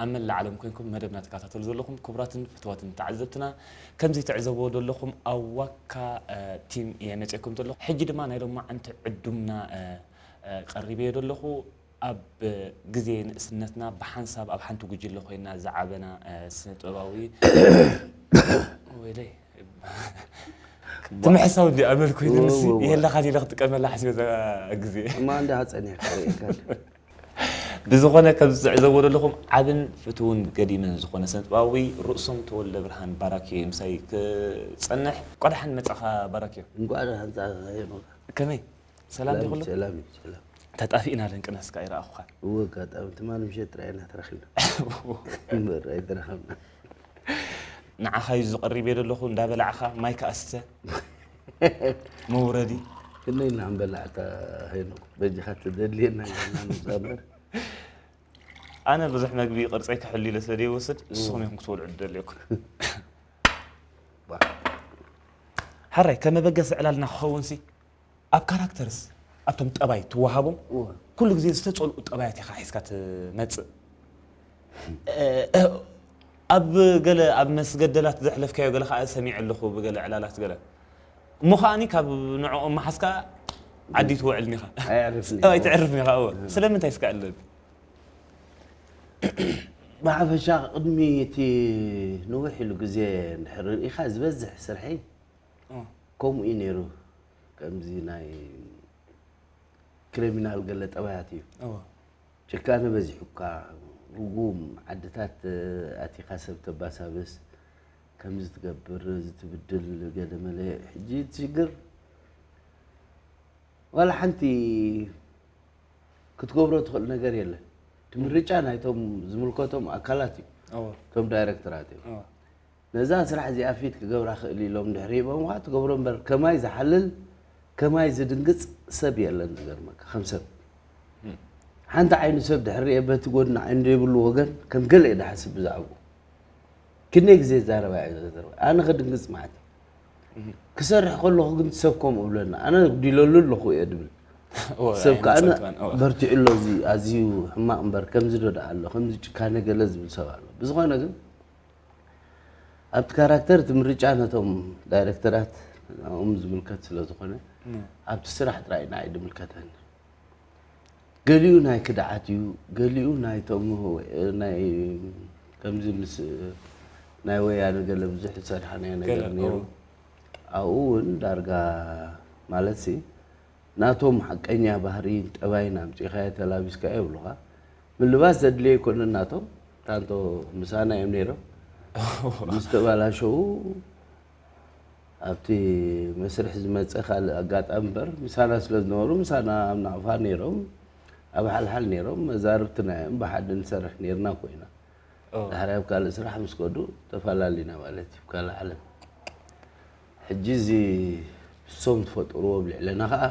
ኣብ መላእ ዓለም ኮይንኩም መደብና ትከታተሉ ዘለኹም ክቡራትን ፍትዋትን ተዓዘብትና፣ ከምዚ ትዕዘብዎ ዘለኹም ኣብ ዋካ፣ እ፣ ቲም እየ መጺኤኩም ዘለኹ። ሕጂ ድማ ናይ ሎማዓንቲ ዕዱምና፣ እ፣ እ፣ ቀሪበዮ ዘለኹ። ኣብ ግዜ ንእስነትና ብሓንሳብ ኣብ ሓንቲ ጉጅለ ኮይና ዝዓበና፣ እ፣ ስነ ጥበባዊ ወይለይ። ትምሕሳው እንዲ ኣመል ኮይኑ ንሲ እወ፣ እወ። የለኻን ኢለ ክጥቀመላ ሓሲበ እዛ ግዜ። እማ እንዳ ጸኒሕካ ርእየካ። ብዝኾነ፣ ከም ዝዕዘብዎ ዘለኹም ዓብን ፍትውን ገዲምን ዝኾነ ስነ ጥበባዊ ርእሶም ተወልደ ብርሃን ባራክዮ ምሳይ ክጸንሕ። እንኳዕ ደሓን መጻኻ ባራክዮ። እንኳዕ ደሓን መጻኻ ሄኖክ። ከመይ? ሰላም ሰላም፣ ዲኹሉ? ሰላም፣ ሰላም። ተጣፊእና ደንቅነስካ ኣይረኣኹኻን። እወ፣ ኣጋጣሚ ትማሊ ምሸት ጥራይ ኢና ተራኺብና። እምበር ኣይተራኸብና። ንዓኻ እዩ ዝቐሪብ እየ ዘለኹ፣ እንዳበላዕኻ ማይ ከኣስተ መውረዲ። ክንደይ ኢና ክንበላዕ እታ ሄኖክ? በጃኻ ተደልየና ኢልና ንውፃእ እምበር። ኣነ ብዙሕ መግቢ ቅርፀይ ክሕሉ ኢለ ስለ ዘይወስድ፣ ንስኹም ኢኹም ክትበልዑ ትደልየኩም። ባ። ሓራይ፣ ከም መበገሲ ዕላልና ክኸውን ሲ፣ ኣብ ካራክተርስ፣ ኣብቶም ጠባይ ትወሃቦም፣ እወ። ኩሉ ግዜ ዝተጸልኡ ጠባያት ኢኻ ሒዝካ ትመጽእ። እ፣ እ፣ ኣብ ገለ፣ ኣብ መስገደላት ዘሕለፍካዮ ገለ ከኣ ሰሚዐ ኣለኹ፣ ብገለ ዕላላት ገለ። እሞ ከኣኒ ካብ ንዕኦም መሓዝካ ዓዲ ትውዕልን ኢኻ። ኣየዕርፍን ኢኻ። ኣይተዕርፍን ኢኻ፣ እወ። እህ። ስለምንታይ እስከ ዕለል? ብሓፈሻ ቅድሚ እቲ ነዊሕ ኢሉ ግዜ እንድሕር ርኢኻ ዝበዝሕ ስርሐይ እ። ከምኡ እዩ ነይሩ። ከምዚ ናይ ክሪሚናል ገለ ጠባያት እዩ። እወ። ጭካነ በዚሑካ፣ ርጉም፣ ዓድታት ኣቲኻ ሰብ ተባሳብስ፣ ከምዚ ትገብር፣ እዚ ትብድል፣ ገለ መለ። ሕጂ እቲ ሽግር ዋላ ሓንቲ ክትገብሮ ትኽእል ነገር የለን። እቲ ምርጫ ናይቶም ዝምልከቶም ኣካላት እዩ። እወ። እቶም ዳይሬክተራት እዮም። እወ። ነዛ ስራሕ እዚኣ ፊት ክገብራ ክእል ኢሎም ድሕሪ ሂቦምኻ ትገብሮ እምበር፣ ከማይ ዝሓልል፣ ከማይ ዝድንግጽ ሰብ የለን ዝገርመካ፣ ከም ሰብ። እም። ሓንቲ ዓይኑ ሰብ ድሕሪ ርኤ በቲ ጎድኒ ዓይኑ ዘይብሉ ወገን ከም ገለ እየ ዝሓስብ ብዛዕባኡ። ክንደይ ግዜ ይዛረባ እየ ዘዘርባ። ኣነ ክድንግጽ ማለት እዩ። እም። ክሰርሕ ከለኹ ግን ሰብ ከምኡ እብለና። ኣነ ኣጉዲለሉ ኣለኹ እየ ድብል። እወ፣ ሰብ ከኣ ኣይምጸልጥን፣ እወ። በርቲዑ ኣሎ፣ እዚ ኣዝዩ ሕማቕ እምበር፣ ከምዚ ዶ ደኣ ኣሎ፣ ከምዚ ጭካነ ገለ ዝብል ሰብ ኣሎ። ብዝኾነ ግን፣ ኣብቲ ካራክተር እቲ ምርጫ ነቶም ዳይሬክተራት፣ ንዕኦም ዝምልከት ስለ ዝኾነ፣ ም። ኣብቲ ስራሕ ጥራይ ንዓይ ድምልከተኒ። ገሊኡ ናይ ክድዓት እዩ፣ ገሊኡ ናይቶም፣ ናይ፣ ከምዚ ምስ ናይ ወያነ ገለ ብዙሕ ዝሰርሓናዮ ነገር ገለ፣ ነይሩ። እዎ። ኣብኡ እውን ዳርጋ፣ ማለትሲ፣ ናቶም ሓቀኛ ባህሪን ጠባይን ኣምጺእካዮ ተላቢስካዮ ይብሉኻ። ምልባስ ዘድልዮ ኣይኮነን ናቶም። ታንቶ ምሳና እዮም ነይሮም። ምስ ተባላሸዉ ኣብቲ መስርሕ ዝመጸ ካልእ ኣጋጣሚ እምበር፣ ምሳና ስለ ዝነበሩ፣ ምሳና ኣብ ናቕፋ ነይሮም፣ ኣብ ሓልሓል ነይሮም፣ መዛርብትና እዮም፣ ብሓደ ንሰርሕ ነይርና ኮይና። ኦ። ድሕሪ ኣብ ካልእ ስራሕ ምስ ከዱ፣ ተፈላለዩና ማለት እዩ፣ ካልእ ዓለም። ሕጂ እዚ ንሶም ዝፈጠርዎ ኣብ ልዕለና ኸኣ፣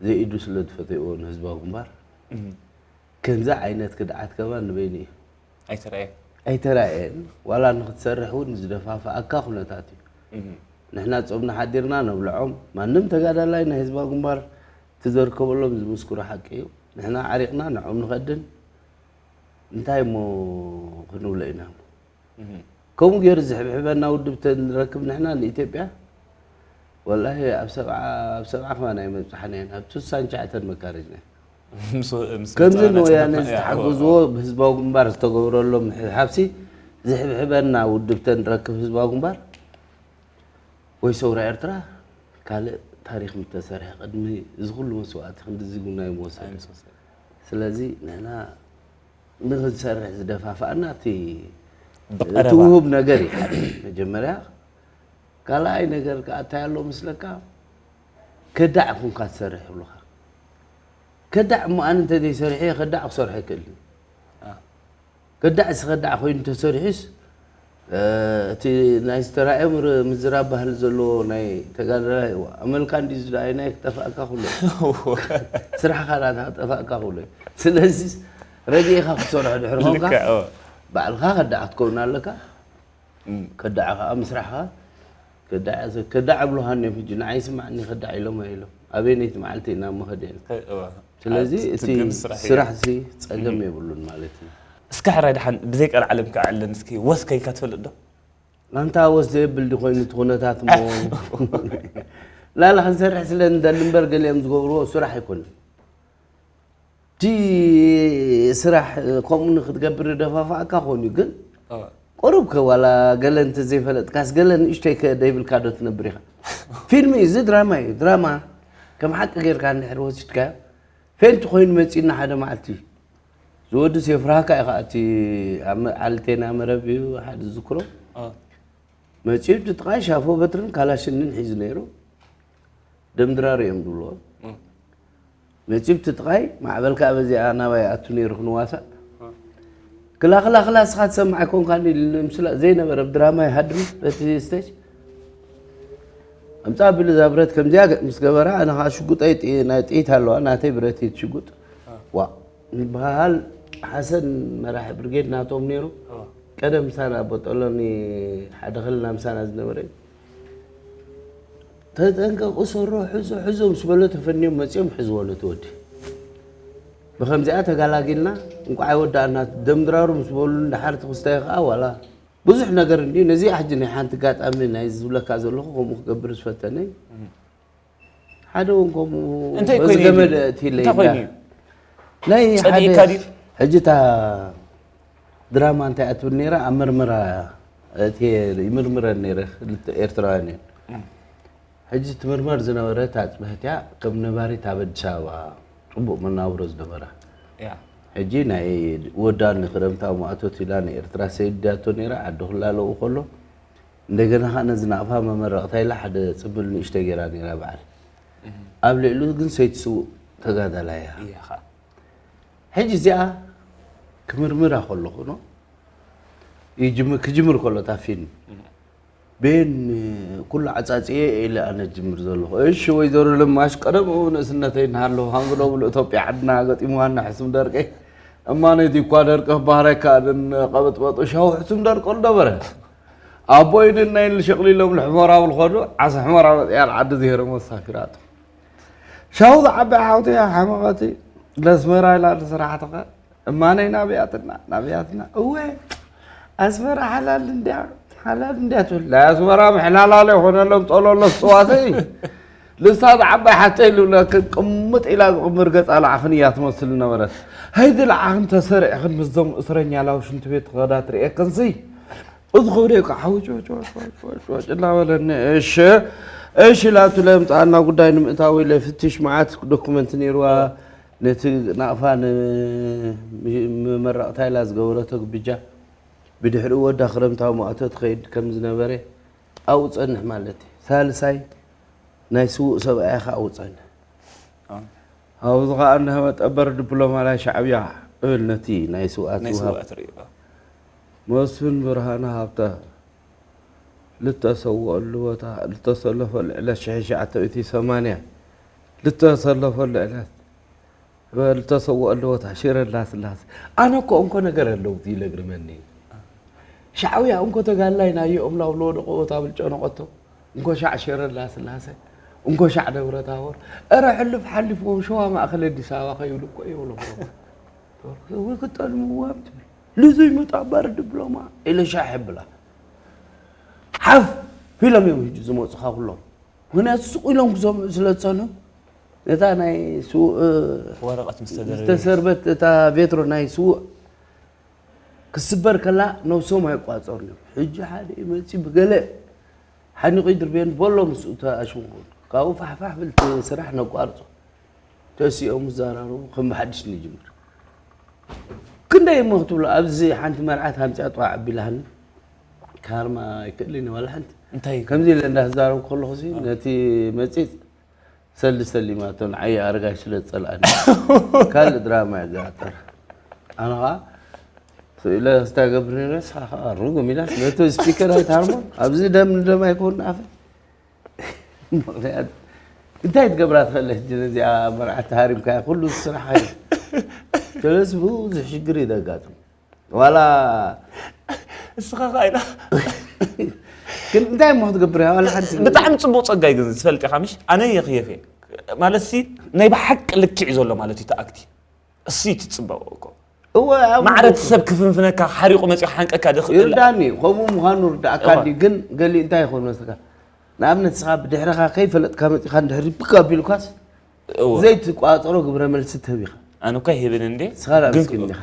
ዘይኢዱ ስለ ዝፈተይዎ ንህዝባዊ ግንባር፣ እም። ከምዚ ዓይነት ክድዓት ከማን ንበይኑ እዩ። ኣይተራእየን። ኣይተራእየን። ዋላ ንክትሰርሕ እውን ዝደፋፍኣካ ኩነታት እዩ። እም። ንሕና ጾምና ሓዲርና ነብልዖም። ማንም ተጋዳላይ ናይ ህዝባዊ ግንባር እቲ ዘርከበሎም ዝምስክሮ ሓቂ እዩ። ንሕና ዓሪቕና ንዕኦም ንኸድን እንታይ እሞ ክንብሎ ኢና? እም። ከምኡ ገይሩ ዝሕብሕበና ውድብ ተንረክብ ንሕና ንኢትዮጵያ፣ ወላሂ ኣብ ሰብዓ፣ ኣብ ሰብዓ ከማን ኣይመብጽሓናዮን፣ ኣብ ስሳን ትሽዓተን መካረጅና። ምስ፣ ምስ ከምዚ መብጽሓና ንወያነ ጸኒሕና፣ ያ፣ ዝተሓገዝዎ፣ እዎ፣ እዎ። ብህዝባዊ ግንባር ዝተገብረሎም ሓብሲ ዝሕብሕበና ውድብ ተንረክብ ህዝባዊ ግንባር ወይ ሰውራ ኤርትራ፣ ካልእ ታሪኽ ምተሰርሐ፣ ቅድሚ እዚ ኩሉ መስዋእቲ ክንድዚ እውን ኣይምወሰደ። ኣይምወሰደ። ስለዚ ንሕና ንኽንሰርሕ ዝደፋፍኣና እቲ፣ ብቐረባ። እቲ ውሁብ ነገር እዩ ሓደ መጀመርያ። ካልኣይ ነገር ከኣ እንታይ ኣሎ መስለካ? ከዳዕ ኩንካ ትሰርሕ ይብሉኻ። ከዳዕ እሞ ኣነ እንተዘይሰሪሐ ከዳዕ ክሰርሖ ኣይክእልን። አ። ከዳዕ ሲ ከዳዕ ኮይኑ ተሰሪሑስ፣ እ፣ እቲ ናይ ዝተራእየ ምር-፣ ምዝራብ ባህሊ ዘለዎ ናይ ተጋዳላይ፣ እዋ፣ ኣመልካ እንዲ ዝደኣየ ናይ ክጠፋእካ ኩሎ። ስራሕኻ ናታ ክጠፋእካ ኩሎ። ስለዚ ረዲእኻ ክትሰርሖ ድሕሪ ኮንካ፣ ልክዕ፣ እወ። ባዕልኻ ከዳዕ ክትከውን ኣለካ። እም። ከዳዕ ኸኣ ምስራሕኻ፣ ከዳዕ፣ ከዳዕ እብሉኻን እዮም ሕጂ። ንዓይ ስማዕኒ ከዳዕ ኢሎም ኣይሎም። ኣበየነይቲ መዓልቲ ኢና እሞ ከዲዕና? ከ-፣ እወ። ስለዚ ኣብ እቲ ትግል ስራሕ እዩ። ስራሕ ሲ ጸገም እም። የብሉን ማለት እዩ። እስከ ሕራይ ደሓን ብዘይ ቀልዓለም ክዓለን እስኪ ወስ ከይልካ ትፈልጥ ዶ? ኣንታ ወስ ዘየብል ዲ ኮይኑ እቲ ኩነታት እሞ ላላ ክንሰርሕ ስለ እንደሊ እምበር ገሊኦም ዝገብርዎ ስራሕ ኣይኮነን። እቲ ስራሕ ከምኡ ንክትገብር ደፋፋእካ ኮይኑ ግን ቁሩብ ከ ዋላ ገለ እንተዘይፈለጥካስ ገለ ንእሽተይ ከ ደይብልካ ዶ ትነብር ኢኻ? ፊልም እዩ እዚ፣ ድራማ እዩ። ድራማ ከም ሓቂ ጌርካ እንድሕር ወሲድካዮ ፌንት ኮይኑ መፂና ሓደ መዓልቲ ዝወድስ የፍርሃካ ኢኻ። እቲ ኣብ መ- ዓልቴና መረብ እዩ ሓደ ዝዝክሮ መፂኡ እቲ ጥቓይ ሻፎ በትርን ካላሽንን ሒዙ ነይሩ። ደምድራር እዮም ዝብልዎ። መፂኡ እቲ ጥቓይ ማዕበል ከዓ በዚኣ ናባይ ኣቱ ነይሩ ክንዋሳእ ክላ ክላ ክላ እስኻ ትሰምዕ ኣይኮንካን ኢሉ ንምስላ ዘይነበረ ብድራማ ይሃድም በቲ ስቴጅ ኣምፃ ኣቢሉ እዛ ብረት ከምዚኣ ገ- ምስ ገበራ ኣነ ከዓ ሽጉጠይ ጥይ- ናይ ጥይት ኣለዋ ናተይ ብረት እዩ ሽጉጥ ዋ ዝበሃል ሓሰን መራሒ ብርጌድ ናቶም ነይሩ ቀደም ምሳና ቦጠሎኒ ሓደ ክልና ምሳና ዝነበረ እዩ ተጠንቀቁ ሰሮ ሕዞ ሕዞ ምስ በሎ ተፈንዮም መፅዮም ሕዝዎ ነቲ ወዲ ብከምዚኣ ተጋላጊልና እንቋዕ ወዳእና ደምድራሩ ምስ በሉ እንዳሓር ትክስታይ ከዓ ዋላ ብዙሕ ነገር እንዲ ነዚኣ ሕጂ ናይ ሓንቲ ጋጣሚ ናይ ዝብለካ ዘለኹ ከምኡ ክገብር ዝፈተነ ሓደ እውን ከምኡ እንታይ በዚ ኮይኑ እዩ? ገመድ እቲ ኢለ እንታይ ኮይኑ እዩ? ናይ ሓደ ጸሊእካ ድዩ? ሕጂ እታ ድራማ እንታይ ኣትብል ነይራ ኣብ መርመራ እቲ ይምርምረን ነይረ ክልተ ኤርትራውያን እየን ሕጂ ትምርመር ዝነበረት ኣፅብህትያ ከም ነባሪት ኣብ ኣዲስ ኣበባ ፅቡቅ መናብሮ ዝነበራ ሕጂ ናይ ወዳኒ ክረምታዊ ማእቶት ኢላ ንኤርትራ ሰይዳቶ ነይራ ዓዲ ክላለኡ ከሎ እንደገና ከዓ ነዚ ናቕፋ መመረቕታ ኢላ ሓደ ፅምብል ንእሽተ ገይራ ነይራ በዓል ኣብ ልዕሉ ግን ሰይቲ ስውእ ተጋዳላይ እያ ሕጂ እዚኣ ክምርምራ ከለኹ ኖ ይጅም- ክጅምር ከሎ እታ ፊልም ቤን ኩሉ ዓፃፅየ ኢለ ኣነ ጅምር ዘለኹ እሺ ወይዘሮ ለማሽ ቀደም ንእስነተይ እናሃለኹ ሃንግዶ ብሎ ኢትዮጵያ ዓድና ገጢምዋና ሕሱም ደርቂ እማ ነቲ እኳ ደርቂ ክባህረካ ድን ቀበጥበጡ ሻው ሕሱም ደርቀሉ ነበረ ኣቦይ ንናይን ሸቕሊሎም ንሕሞራ ብልኸዱ ዓሰ ሕሞራ መፅያ ዓዲ ዝሄረ መሳፊራቱ ሻው ዝዓባይ ሓውቲ ሓመቐቲ ለስመራ ኢላ ንስራሕትኸ እማነይ ናብያትና ናብያትና እወ ኣስመራ ሓላል እንድያ ሓላል እንድያ ትብል ናይ ኣስመራ ምሕላላለ ይኾነሎም ጸሎሎ ዝፅዋሰ እዩ ልሳ ዝዓባይ ሓተይ ልብለክን ቅምጥ ኢላ ዝቕምር ገፃ ለዓኽን እያ ትመስል ነበረት ሀይዚ ለዓኽን ተሰሪዕኽን ምስዞም እስረኛ ላው ሽንቲ ቤት ትኸዳ ትርእየክንሲ እዚ ክብደይ ከዓ ሓውጭወጭወጭወጭ እናበለኒ እሺ እሺ ላቱ ለምፃኣና ጉዳይ ንምእታው ኢለ ፍትሽ መዓት ዶኩመንት ነይርዋ ነቲ ናቕፋ ንመመረቕታ ኢላ ዝገበረቶ ግብጃ ብድሕሪኡ ወዳ ክረምታዊ ማእቶ ትኸይድ ከም ዝነበረ ኣብኡ ፀንሕ ማለት እዩ ሳልሳይ ናይ ስዉእ ሰብኣያ ከዓ ኣብኡ ፀንሕ ኣብዚ ከዓ እንሀ መጠበር ድብሎማ ናይ ሻዕብያ እብል ነቲ ናይ ስውኣት ናይ ውሃብ ስውኣት ርእዩ መስፍን ብርሃነ ሃብተ ልተሰወአሉ ቦታ ልተሰለፈሉ ዕለት ሽሕን ትሽዓተ ሚእቲ ሰማንያ ልተሰለፈሉ ዕለት ልተሰወአሉ ቦታ ሽረ እንዳስላሴ ኣነ እኮ እንኮ ነገር ኣለውቲ ይለግርመኒ ሻዕውያ እንኮ ተጋላይ ናየኦም ላው ለወደቆ ቦታ ብልጨነቆቶ እንኮ ሻዕ ሽረ እንዳስላሴ እንኮ ሻዕ ደብረ ታቦር እረ ሕልፍ ሓሊፍዎም ሸዋ ማእኸል ኣዲስ ኣበባ ከይብሉ እኮ ይብሎም ወይ ክጠልምዎም ትብል ልዙይ መጣባር ድብሎማ ኢለ ሻዕ ሕብላ ሓፍ ኢሎም እዮም ህጂ ዝመፁኻ ኩሎም ምክንያቱ ስቕ ኢሎም ክሰምዑ ስለ ዝፀንሑ ነታ ናይ ስውእ ወረቐት ምስ ተደረበ ዝተሰርበት እታ ቬትሮ ናይ ስውእ ክስበር ከላ ነብሶም ኣይቋፀሩን እዮም ሕጂ ሓደ ይመፂ ብገለ ሓኒቑ ይድርብየን በሎ ምስኡ ተኣሽሙ ካብኡ ፋሕፋሕ ብልቲ ስራሕ ነቋርፆ ተሲኦም ዝዘራረቡ ከም ብሓድሽ ንጅምር ክንደይ እሞ ክትብሎ ኣብዚ ሓንቲ መርዓት ሃምፅያ ጠዋ ኣቢላሃኒ ካርማ ኣይክእልን ዋላ ሓንቲ እንታይ ከምዚ ኢለ እንዳዛረብ ከለኹ ነቲ መፂፅ ሰሊ ሰሊማቶ ንዓይ ኣረጋሽ ስለ ዝፀልኣኒ ካልእ ድራማ እያ ዝኣጠር ኣነ ከዓ ስኢለ ስታ ገብር ነረ ስኻ ከዓ ርጉም ኢላ ነቲ ስፒከር ኣይትሃርሞን ኣብዚ ደም ንደም ኣይኮን ኣፈ ምክንያቱ እንታይ ትገብራ ትኽእል ሕጂ ነዚኣ መርዓት ተሃሪምካያ ኩሉ ስራሕ እዩ ስለዚ ብዙሕ ሽግር እዩ ዘጋጥም ዋላ እስኻ ከዓ ኢላ ግን እንታይ እሞ ክትገብር እያ ዋላ ሓንቲ ብጣዕሚ ፅቡቅ ፀጋይ ግን ዝፈልጥ ኢኻ ምሽ ኣነ የኽየፍ እየ ማለት ሲ ናይ ብሓቂ ልክዕ እዩ ዘሎ ማለት እዩ ተኣክቲ እሲ ትፅበቆ እኮ እወ፣ ኣብ ማዕረ እቲ ሰብ ክፍንፍነካ ሓሪቑ መፂኡ ሓንቀካ ድኽእል ይርዳኒ። ከምኡ ምዃኑ ርዳእካ ድዩ? ግን ገሊኡ እንታይ ይኸውን መስለካ? ንኣብነት ንስኻ ብድሕርኻ ከይፈለጥካ መፂኻ እንድሕር ብካ ኣቢሉካስ ዘይትቋፀሮ ግብረ መልሲ ትህብ ኢኻ። ኣነ እኳ ይህብን እንዴ ንስኻ ዳ ምስኪን ኢኻ።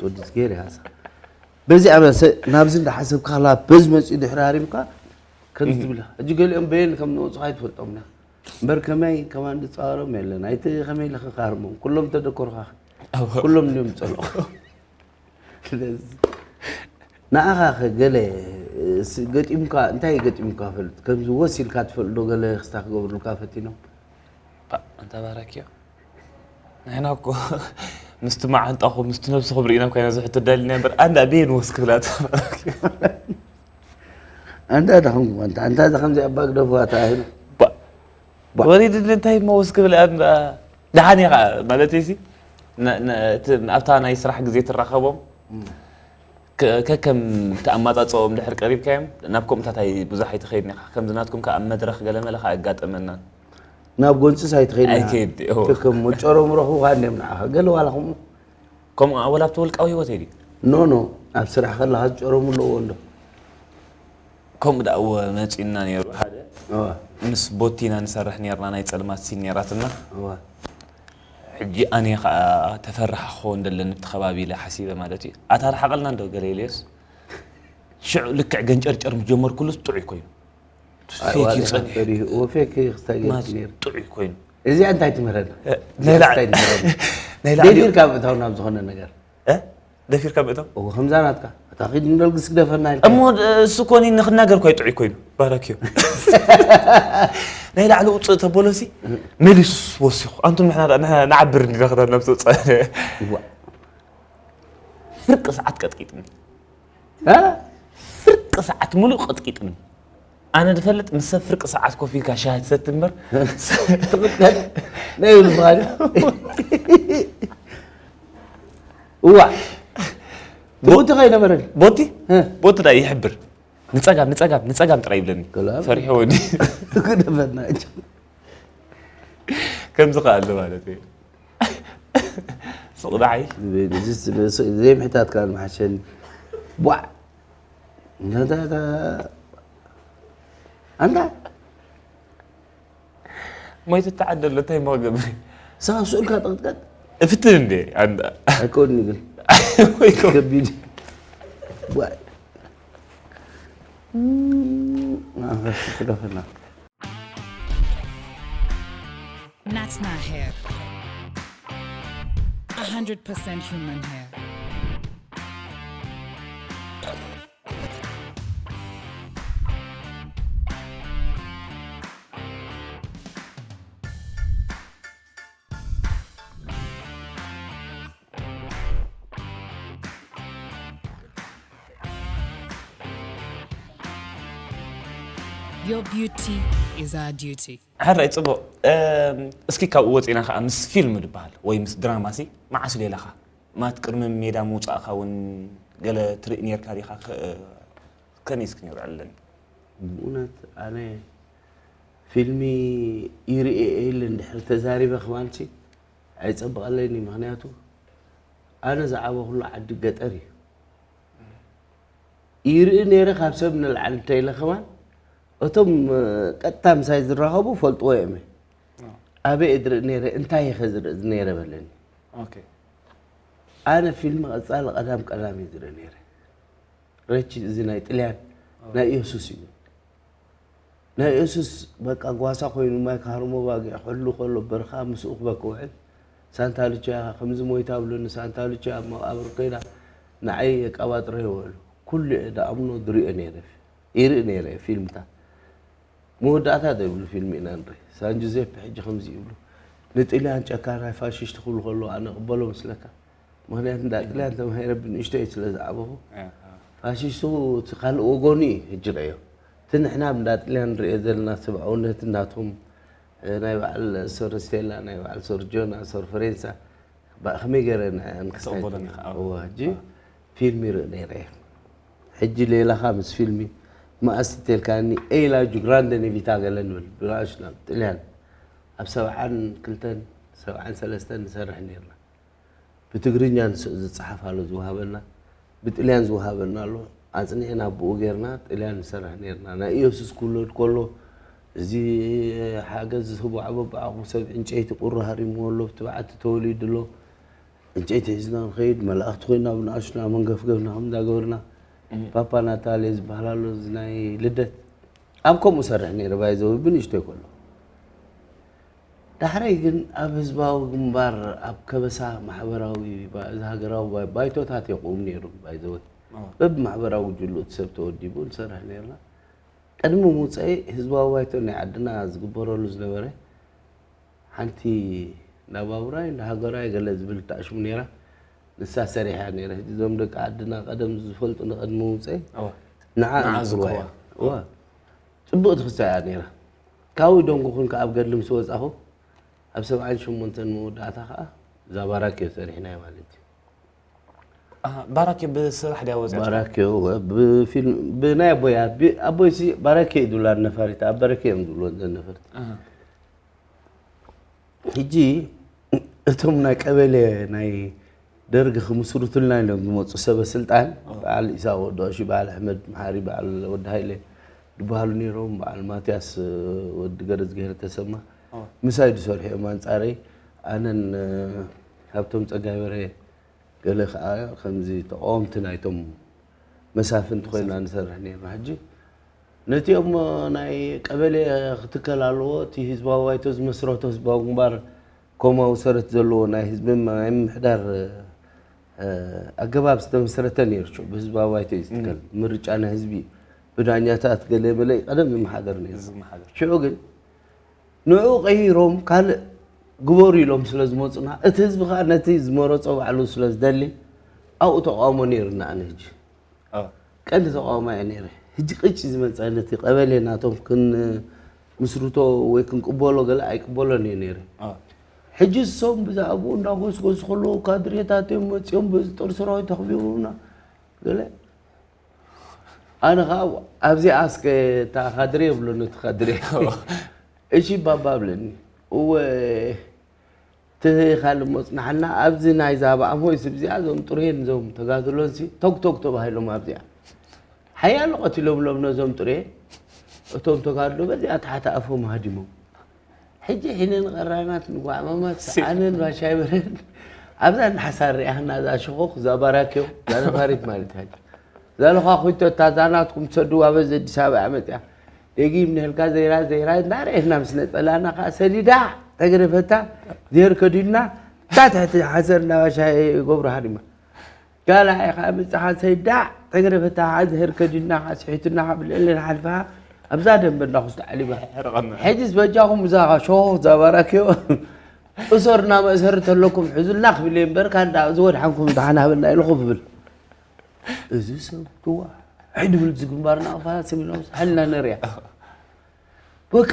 ወዲ ዝገይር ኢኻ ንስኻ። በዚ ኣበሰ ናብዚ እንዳሓሰብካ ላ በዚ መፂኡ ድሕሪ ሃሪምካ ከምዚ ትብል ኢኻ። ሕጂ ገሊኦም በየን ከም ንወፁኻ ኣይትፈልጦም ኢኻ። እምበር ከመይ ከማን ዝፃወሮም የለን። ኣይቲ ከመይ ኢለ ክካርሞም? ኩሎም ተደኮርካ። ኩሎም እንዲዮም ዝፀልቑ። ስለዚ ንዓኻ ከ ገለ ስ- ገጢሙካ እንታይ ገጢሙካ ፈልጥ? ከምዚ ወስ ኢልካ ትፈልጥ ዶ? ገለ ክስታ ክገብሩልካ ፈቲኖም? ባ- ኣንታ ባራኪዮ ንሕና እኮ ምስቲ መዓንጣኹም ምስቲ ነብስኹም ርኢና ኮይና ዝሕቶ ደልና እምበር ኣንዳ ቤን ወስ ክብላ ኣንታ ባራኪዮ ኣንታ ደኸምኩም ኣንታ ኣንታ ደኸምዚ ኣባ ግደፉዋ ተባሂሉ። ባ- ወሪድኒ እንታይ መወስ ክብል ኣንዳ ደሓን ኢኻ ማለት ሲ ኣብታ ናይ ስራሕ ግዜ ትራኸቦም ከከም ተኣማፃፅኦም ድሕር ቀሪብካዮም ናብ ከምኡታት ኣይ ብዙሕ ኣይትኸይድን ኢኻ ከምዚ ናትኩም ከዓ ኣብ መድረኽ ገለመለ ከዓ ኣጋጠመናን ናብ ጎንፅስ ኣይትኸይድን ኢኻ። ኣይከይድ ከከም መጨሮም ረኽቡኻ እንዲዮም ንዓኻ ገለ ዋላ ከምኡ ከምኡ ኣወል ኣብቲ ውልቃዊ ህይወተይ ድዩ ኖ ኖ ኣብ ስራሕ ከለኻ ዝጨረሙ ኣለዎ እንዶ ከምኡ ደኣ እወ መፂኡና ነይሩ ሓደ እወ፣ ምስ ቦቲና ንሰርሕ ነርና ናይ ፀልማት ሲን ነራትና እወ። ሕጂ ኣነ ከዓ ተፈራሒ ክኸውን ደለኒ ብቲ ከባቢ ኢለ ሓሲበ ማለት እዩ ኣታ ርሓቐልና እንዶ ገለ ኢለዮስ ሽዑ ልክዕ ገንጨርጨር ምስ ጀመርኩሉስ ጥዑይ ኮይኑ ኣይ፣ ፌክ ዋላ ይፀንሕ ፈሪሁ፣ እወ፣ ፌክ ክስታይ ገይሩ ማለት ነይሩ። ጥዑይ ኮይኑ እዚኣ እንታይ ትምህረና? ናይ ላዕሊ- እንታይ ትምህረና? ናይ ላዕሊ ደፊርካ ምእታው ናብ ዝኾነ ነገር እ? ደፊርካ ምእቶም እወ፣ ከምዛ ናትካ እታ ኪድ ንደልግስ ግደፈና ኢልካ። እሞ እሱ ኮኒ ንክናገር ኳይ ጥዑይ ኮይኑ ባራኪዮ ናይ ላዕሊ ውፅእ ተበሎሲ መሊሱስ ወሲኹ ኣንቱም ንሕና ንዓብር እንዲና ክዳን ናብ ተውፃእ እዋ፣ ፍርቂ ሰዓት ቀጥቂጥኒ እ? ፍርቂ ሰዓት ሙሉእ ቀጥቂጥኒ ኣነ ዝፈልጥ ምስ ሰብ ፍርቂ ሰዓት ኮፍ ኢልካ ሻሂ ትሰቲ እምበር ትቕጥቀጥ ናይ ብልኻ እዋ፣ ትውቲ ከይነበረን ቦቲ እ? ቦቲ ዳ ይሕብር ንፀጋም ንፀጋም ንፀጋም ጥራይ ይብለኒ ክላብ። ፈሪሐ ወዲ ግደፈና እንጂ። ከምዚ ከኣለ ማለት እዩ ስቕ ደዓይ ዘይምሕታትካ መሓሸኒ። ቧዕ። እንዳ- እንዳ- እንዳ- ኣንታ ሞይተ ተዓደሎ እንታይ መክገብር ስኻ ስኡልካ ጥቕጥቀጥ እፍትን እንዴ ኣንዳ ኣይኮንኒ ግን ወይኮ ከቢድ። ቧዕ። ኣንፈስ ክደፈና። Natna hair. A hundred percent human hair. Your beauty is our duty. ሕራይ ፅቡቕ እም፣ እስኪ ካብኡ ወፂና ከዓ ምስ ፊልም ዝበሃል ወይ ምስ ድራማ ሲ መዓስ ሌላኻ ማለት ቅድሚ ሜዳ ምውፃእካ እውን ገለ ትርኢ ነርካ ዲኻ ከ- ከመይ እስኪ ነብረለኒ ብእውነት ኣነ ፊልሚ ይርኢ ኢለ እንድሕር ተዛሪበ ክማንሲ ኣይፀብቐለይን እዩ። ምክንያቱ ኣነ ዝዓበኹሉ ዓዲ ገጠር እዩ። ይርኢ ነይረ ካብ ሰብ ንላዕሊ እንተኢለ ከማን እቶም ቀጥታ ምሳይ ዝራኸቡ ፈልጥዎ እዮም። ኣበይ እየ ዝርኢ ነይረ እንታይ እየ ዝርኢ ነይረ በለኒ። ኦኬ ኣነ ፊልም ቀፃሊ ቀዳም ቀዳም እዩ ዝርኢ ነይረ። ረቺ እዚ ናይ ጥልያን ናይ ኢየሱስ እዩ። ናይ ኢየሱስ በቃ ጓሳ ኮይኑ ማይ ካርሞ ባጊዕ ክሕሉ ከሎ በርኻ ምስኡ ክበክውዕል ሳንታ ሉቻ ከምዚ ሞይታ ብሉኒ ሳንታ ሉቻ ኣብ መቃብር ከይዳ ንዓይ የቃባጥረ ይውዕሉ ኩሉ እየ ደኣምኖ ዝሪኦ ነይረ። ይርኢ ነይረ ፊልምታት መወዳእታ ዘይብሉ ፊልም ኢና ንርኢ። ሳን ጆዜፍ ሕጂ ከምዚ ይብሉ ንጥልያን ጨካናይ ፋሽስት ክብሉ ከለዉ ኣነ ቅበሎ መስለካ። ምክንያቱ እንዳ ጥልያን ተማሂረ ብንእሽተይ ስለ ዝዓበኹ ፋሽስቱ እቲ ካልእ ወገኑ እዩ ሕጂ ረእዮ። እቲ ንሕና እንዳ ጥልያን ንሪኦ ዘለና ሰብኣውነት እናቶም ናይ በዓል ሶር ስቴላ ናይ በዓል ሶር ጆና ሶር ፈሬንሳ ከመይ ገይረ ንዕን ክስታይ ተቐበሎኒ ከዓ። እወ፣ ሕጂ ፊልም ይርኢ ነይረ እየ። ሕጂ ሌላኻ ምስ ፊልሚ መኣስ ተልካኒ ኤላ ጁ ግራንደ ኔቪታ ገለ ንብል ብናሽናል ጥልያን ኣብ ሰብዓን ክልተን ሰብዓን ሰለስተን ንሰርሕ ነርና። ብትግርኛ ንስ- ዝጸሓፍ ኣሎ ዝወሃበና፣ ብጥልያን ዝወሃበና ኣሎ። ኣጽኒዕና ብኡ ጌርና ጥልያን ንሰርሕ ኔርና። ናይ ኢየሱስ ክውለድ ከሎ እዚ ሓገዝ ዝህቡ ዓበባዓኹ ሰብ ዕንጨይቲ ቁሪ ሃሪምዎ ኣሎ፣ ብቲ በዓቲ ተወሊዱ ኣሎ። ዕንጨይቲ ሒዝና ንኸይድ፣ መላእኽቲ ኮይና ብንኣሽቱና መንገፍገፍና ከም እንዳገበርና ፓፓ ናታሌ ዝበሃል ኣሎ፣ እዚ ናይ ልደት ኣብ ከምኡ ሰርሕ ነይረ ባይዘዊ ብንእሽተይ ከሎ። ዳሕረይ ግን ኣብ ህዝባዊ ግንባር ኣብ ከበሳ ማሕበራዊ ባ- እዚ ሃገራዊ ባ- ባይቶታት የቑም ነይሩ ባይዘወ በብ ማሕበራዊ ጉጅሉ እቲ ሰብ ተወዲቡ ንሰርሕ ነርና። ቅድሚ ምውፀኢ ህዝባዊ ባይቶ ናይ ዓድና ዝግበረሉ ዝነበረ ሓንቲ እንዳ ባቡራይ እንዳ ሃገራይ ገለ ዝብል ተኣሽሙ ነይራ። ንሳ ሰሪሓ ነይረ። ሕጂ እዞም ደቂ ዓድና ቀደም ዝፈልጡ ንቅድሚ ምውፀኢ ንዓ ንዓ ዝግብርዋ ዝግብርዋ። እዋ። ጽቡቕ ትኽስታ እያ ነይራ። ካብኡ ደንጉኹን ከኣ ኣብ ገድሊ ምስ ወጻኹ ኣብ ሰብዓን ሸሞንተን መወዳእታ ከኣ እዛ ባራኪዮ ሰሪሕናያ ማለት እዩ። ኣሃ፣ ባራኪ ብስራሕ ድያ ወፂኣ? ባራኪዮ ብፊልም ብናይ ኣቦይ ኣቢ ኣቦይ ሲ ባራኪዮ እዩ ዝብላ ነፋሪት ኣብ በረኪ እዮም ዝብልዎ እዘን ነፈርቲ። ኣሃ። ሕጂ እቶም ናይ ቀበሌ ናይ ደርግ ክምስርቱልና ኢሎም ዝመፁ ሰበ ስልጣን በዓል ኢሳቅ ወዲ ቀሺ በዓል ኣሕመድ መሓሪ በዓል ወዲ ሃይለ ዝበሃሉ ነይሮም በዓል ማትያስ ወዲ ገረዝግሄር ተሰማ ምሳይ ዝሰርሑ እዮም ኣንፃረይ ኣነን ሃብቶም ፀጋይ በርሀ ገለ ከዓ ከምዚ ተቃወምቲ ናይቶም መሳፍንቲ ኮይና ንሰርሕ ነርና ሕጂ ነቲኦም ናይ ቀበሌ ክትከል ኣለዎ እቲ ህዝባዊ ባይቶ ዝመስረቶ ህዝባዊ ግንባር ኮማዊ ሰረት ዘለዎ ናይ ህዝቢ ናይ ምምሕዳር ኣገባብ ዝተመስረተ ነይሩ ብህዝባዊ ባይቶ እዩ ዝትከል ምርጫ ናይ ህዝቢ ብዳኛታት ገለ መለ ቀደም ዝመሓደር ነይሩ ሽዑ ግን ንዑ ቀይሮም ካልእ ግበሩ ኢሎም ስለ ዝመፁና እቲ ህዝቢ ከዓ ነቲ ዝመረፆ ባዕሉ ስለ ዝደሊ ኣብኡ ተቃውሞ ነይሩና ኣነ ህጂ ቀንዲ ተቃውሞ እየ ነይረ ህጂ ቅጭ ዝመፀ ነቲ ቀበሌ ናቶም ክንምስርቶ ወይ ክንቅበሎ ገለ ኣይቅበሎን እየ ነይረ ሕጂ እሶም ብዛዕባኡ እንዳጎስጎሱ ከለዉ ካድሬታት እዮም መፂኦም በዚ ጦር ሰራዊት ተኽቢቡና ገለ ኣነ ከዓ ኣብዚኣ እስከ እታ ካድሬ የብሎ ነቲ ካድሬ እሺ ባባ ብለኒ እወ እቲ ካልእ መፅናሕና ኣብዚ ናይ ዛባ ኣሞይ ስብዚኣ እዞም ጥሩየን እዞም ተጋድሎንሲ ቶግቶግ ተባሂሎም ኣብዚኣ ሓያሎ ቀቲሎምሎም ነዞም ጥሩየ እቶም ተጋድሎ በዚኣ ታሕቲ ኣፎም ሃዲሞም ሕጂ ሒነን ቀራናት ንጓዕማማት ሰዓነን ባሻይ በረን ኣብዛ ንሓሳር ሪኣኽና እዛ ሽኾኽ እዛ ባራክዮ እዛ ነፋሪት ማለት እያ እዛ ለኳ ኩይቶ እታ እዛ ናትኩም ትሰድዋ በዚ ኣዲስ ኣበባ እያ መፅያ ደጊም ንህልካ ዘይራ ዘይራ እንዳርኤትና ምስ ነፀላና ከዓ ሰዲዳ ተገደፈታ ዜር ከዲድና እታ ትሕቲ ሓሰር እንዳባሻ ገብሩ ሃሪማ ጋላ ኢኻ ምጽሓ ሰይዳ ተገደፈታ ዝሄር ከዲና ስሒትና ካብ ልዕሊ ንሓልፋ ኣብዛ ደንበ እንዳኹስ ተዓሊባ ሕጅስ በጃኹም እዛ ሸኾኽ ዛባራክዮ እሰርና መእሰሪ ተለኩም ሕዙልና ክብል እምበር ካንዳ ዝወድሓንኩም ድሓን ሃበና ኢሉ ክብል እዚ ሰብ ክዋ ሕድብል ዝግንባርና ኣፋ ስሚኖስ ሓልና ነርያ በቃ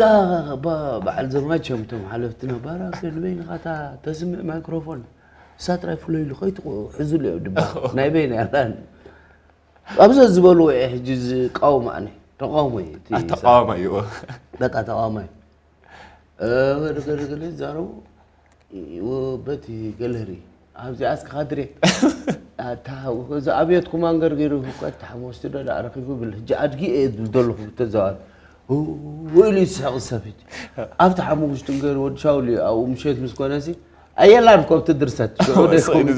በዓል ዘማቸም እቶም ሓለፍትና ባራ ንበይንኻ እታ ተስምዕ ማይክሮፎን እሳ ጥራይ ፍለይሉ ከይትሕዙሉ እዮም ድማ ናይ በይና ያላን ኣብዚ ዝበልዎ እየ ሕጂ ዝቃወም ኣነ ተቃውሞ እዩ እቲ ኣተቃዋማ እዩ በቃ ተቃዋማ እዩ ገለገለገለ ይዛረቡ በቲ ገለሪ ኣብዚኣ እስኪ ካድሬ ኣታ እዚ ኣብየት ኩማንገር ገይሩ እኮ ተሓሞስቲ ዶ ደኣ ረኺቡ ብል ሕጂ ኣድጊ እየ ዝብል ዘለኹ ብተዘዋዋሪ ኢሉ ይስሕቕ ዝሰፊት ኣብቲ ሓሙኽሽቲ ገይሩ ወዲ ሻውል እዩ ኣብኡ ምሸት ምስ ኮነሲ ኣየላን ኮብቲ ድርሰት ሽዑ ደይኮኑ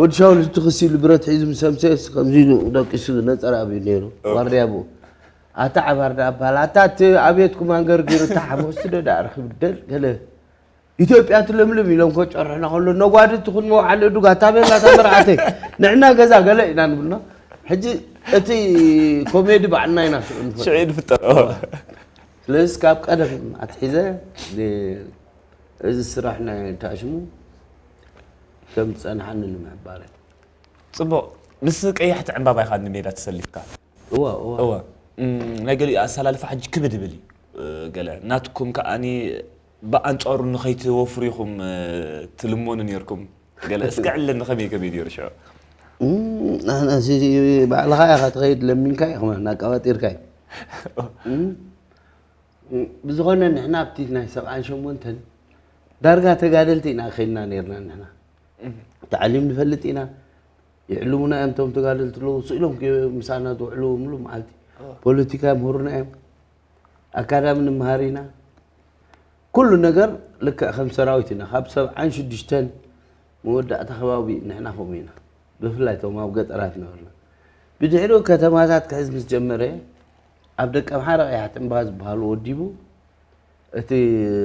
ወዲ ሻውል ትኽሲ ኢሉ ብረት ሒዙ ምስ ኣምሰየስ ከምዚ ኢሉ ደቂሱ ነፀር ኣብዩ ነይሩ ዋርድያ ብኡ ኣታ ዓባርዳ ኣባል ኣታ እቲ ኣብየት ኩማንገር ገይሩ እታ ሓሙኽሽቲ ዶ ደኣ ረኺቡ ደል ገለ ኢትዮጵያ ትልምልም ኢሎም ከጨርሑና ከሎ ነጓድቲ ኩን መውዓሊ ዕዱጋ ታቤላ እታ መርዓተይ ንዕና ገዛ ገለ ኢና ንብልና ሕጂ እቲ ኮሜዲ ባዕልና ኢና ሽዑ ንፈ ሽዑ ንፍጠር ስለዚ ካብ ቀደም ኣትሒዘ እዚ ስራሕ ናይ ታሽሙ ከም ዝፀንሓኒ ንምሕባረ ፅቡቅ ምስ ቀያሕቲ ዕምባባ ኢኻ ንሜዳ ተሰሊፍካ እዋ እዋ እዋ ናይ ገሊኡ ኣሰላልፋ ሕጂ ክብድ ይብል እዩ ገለ ናትኩም ከዓኒ ብኣንፃሩ ንኸይትወፍሩ ኢኹም ትልመኑ ነርኩም ገለ እስከ ዕለኒ ከመይ ከመይ ነይሩ ሽዑ ባዕልኻ ኢኻ ትኸይድ ለሚንካ ኢኹም ናቃባጢርካ እዩ ብዝኾነ ንሕና ኣብቲ ናይ ሰብዓን ሸሞንተን ዳርጋ ተጋደልቲ ኢና ከይድና ነርና ንሕና ተዓሊም ንፈልጥ ኢና። ይዕልሙና እዮም እቶም ተጋደልቲ ኣለዉ። ስኢሎም ምሳና ዝውዕሉ ሙሉእ መዓልቲ። ፖለቲካ ይምህሩና እዮም። ኣካዳሚ ንምሃር ኢና። ኩሉ ነገር ልክዕ ከም ሰራዊት ኢና። ካብ ሰብዓን ሽዱሽተን መወዳእታ ከባቢ ንሕና ከምኡ ኢና። ብፍላይ እቶም ኣብ ገጠራት ነበርና። ብድሕሪኡ ከተማታት ክሕዝ ምስ ጀመረ፣ ኣብ ደቀምሓረ ቀያሕቲ እምባ ዝበሃሉ ወዲቡ፣ እቲ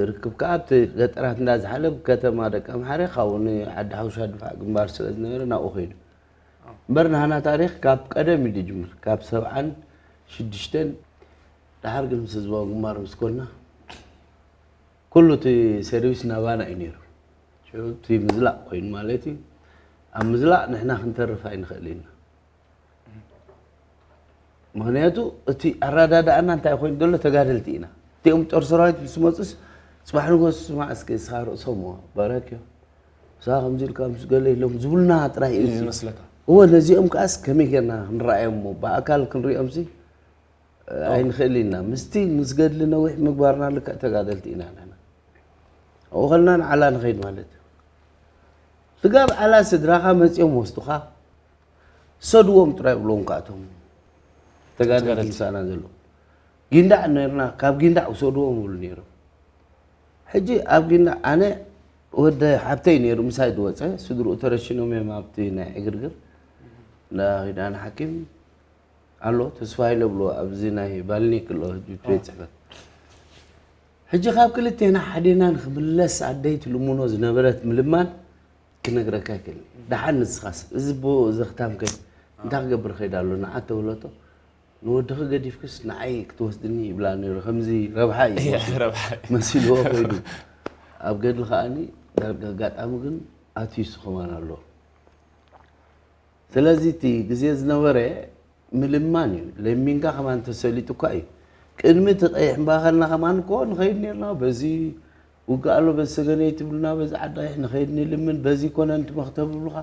ርክብ ከኣ ኣብቲ ገጠራት እንዳዝሓለ ብከተማ ደቀምሓረ ካብኡ ንዓዲ ሓውሻ ድፋዕ ግንባር ስለ ዝነበረ ናብኡ ከይዱ። እምበር ናህና ታሪኽ ካብ ቀደም እዩ ዝጅምር፣ ካብ ሰብዓን ሽዱሽተን። ደሓር ግን ምስ ህዝባዊ ግንባር ምስ ኮንና፣ ኩሉ እቲ ሰርቪስ ናባና እዩ ነይሩ። ሽዑ እቲ ምዝላቕ ኮይኑ ማለት እዩ። ኣብ ምዝላቕ ንሕና ክንተርፍ ኣይንኽእል ኢና። ምኽንያቱ እቲ ኣረዳድኣና እንታይ ኮይኑ ዘሎ፣ ተጋደልቲ ኢና። እቲኦም ጦር ሰራዊት ምስ መፁስ፣ ፅባሕ ንጎስ ስማዕ እስኪ እስኻ ርእሶም እዋ፣ ባራክዮ፣ እሳ ከምዚ ኢልካ ምስ ገለ ኢሎም ዝብሉና ጥራይ እዩ። እዩ ዝመስለካ። እወ፣ ነዚኦም ከኣስ ከመይ ጌርና ክንረኣዮም እሞ፣ ብኣካል ክንሪኦም ሲ ኣይንኽእል ኢና። ምስቲ ምስ ገድሊ ነዊሕ ምግባርና ልክዕ ተጋደልቲ ኢና ንሕና። ኣብኡ ከለና ንዓላ ንኸይድ ማለት እዩ። ስጋብ ዓላ ስድራኻ መጺኦም ወስዱኻ፣ ሰድዎም ጥራይ ብሎም ከኣቶም ተጋደልቲ ተጋደልቲ። ምሳና ዘለዉ። ጊንዳዕ ነርና፣ ካብ ጊንዳዕ ውሰድዎም ይብሉ ነይሮም። ሕጂ ኣብ ጊንዳዕ ኣነ ወደ ሓብተይ ነይሩ ምሳይ ዝወፀ፣ ስድርኡ ተረሽኖም እዮም ኣብቲ ናይ ዕግርግር። እንዳ ኪዳነ ሓኪም ኣሎ፣ ተስፋ ይለብሎ ኣብዚ ናይ ባልኒክ ኣሎ ህዝቢ ቤት ጽሕፈት። ሕጂ ካብ ክልቴና ሓዴና ንክምለስ ኣደይ ትልምኖ ዝነበረት ምልማን ክነግረካ ኣይክእልን። ደሓን ንስኻስ፣ እዚ ቦ ዘኽታምከ እንታይ ክገብር ኸይድ ኣሎ? ንዓ ተውለጦ፣ ንወድኺ ገዲፍክስ ንዓይ ክትወስድኒ ይብላ ነይሩ። ከምዚ ረብሓ እዩ እየ፣ ረብሓ እዩ። መሲልዎ ኸይዱ። ኣብ ገድሊ ከኣኒ ዳርጋ ኣጋጣሚ ግን ኣትዩሱ ከማን ኣሎ። ስለዚ እቲ ግዜ ዝነበረ ምልማን እዩ። ለሚንካ ከማን ተሰሊጡ እኳ እዩ። ቅድሚ እቲ ቀይሕ እምባ ከለና ከማን እኮ ንኸይድ ነርና። በዚ ውግእ ኣሎ፣ በዚ ሰገነይ ትብሉና፣ በዚ ዓዳይ ንኸይድ ንልምን፣ በዚ ኮነ እንቲ መኽተብ ይብሉኻ፣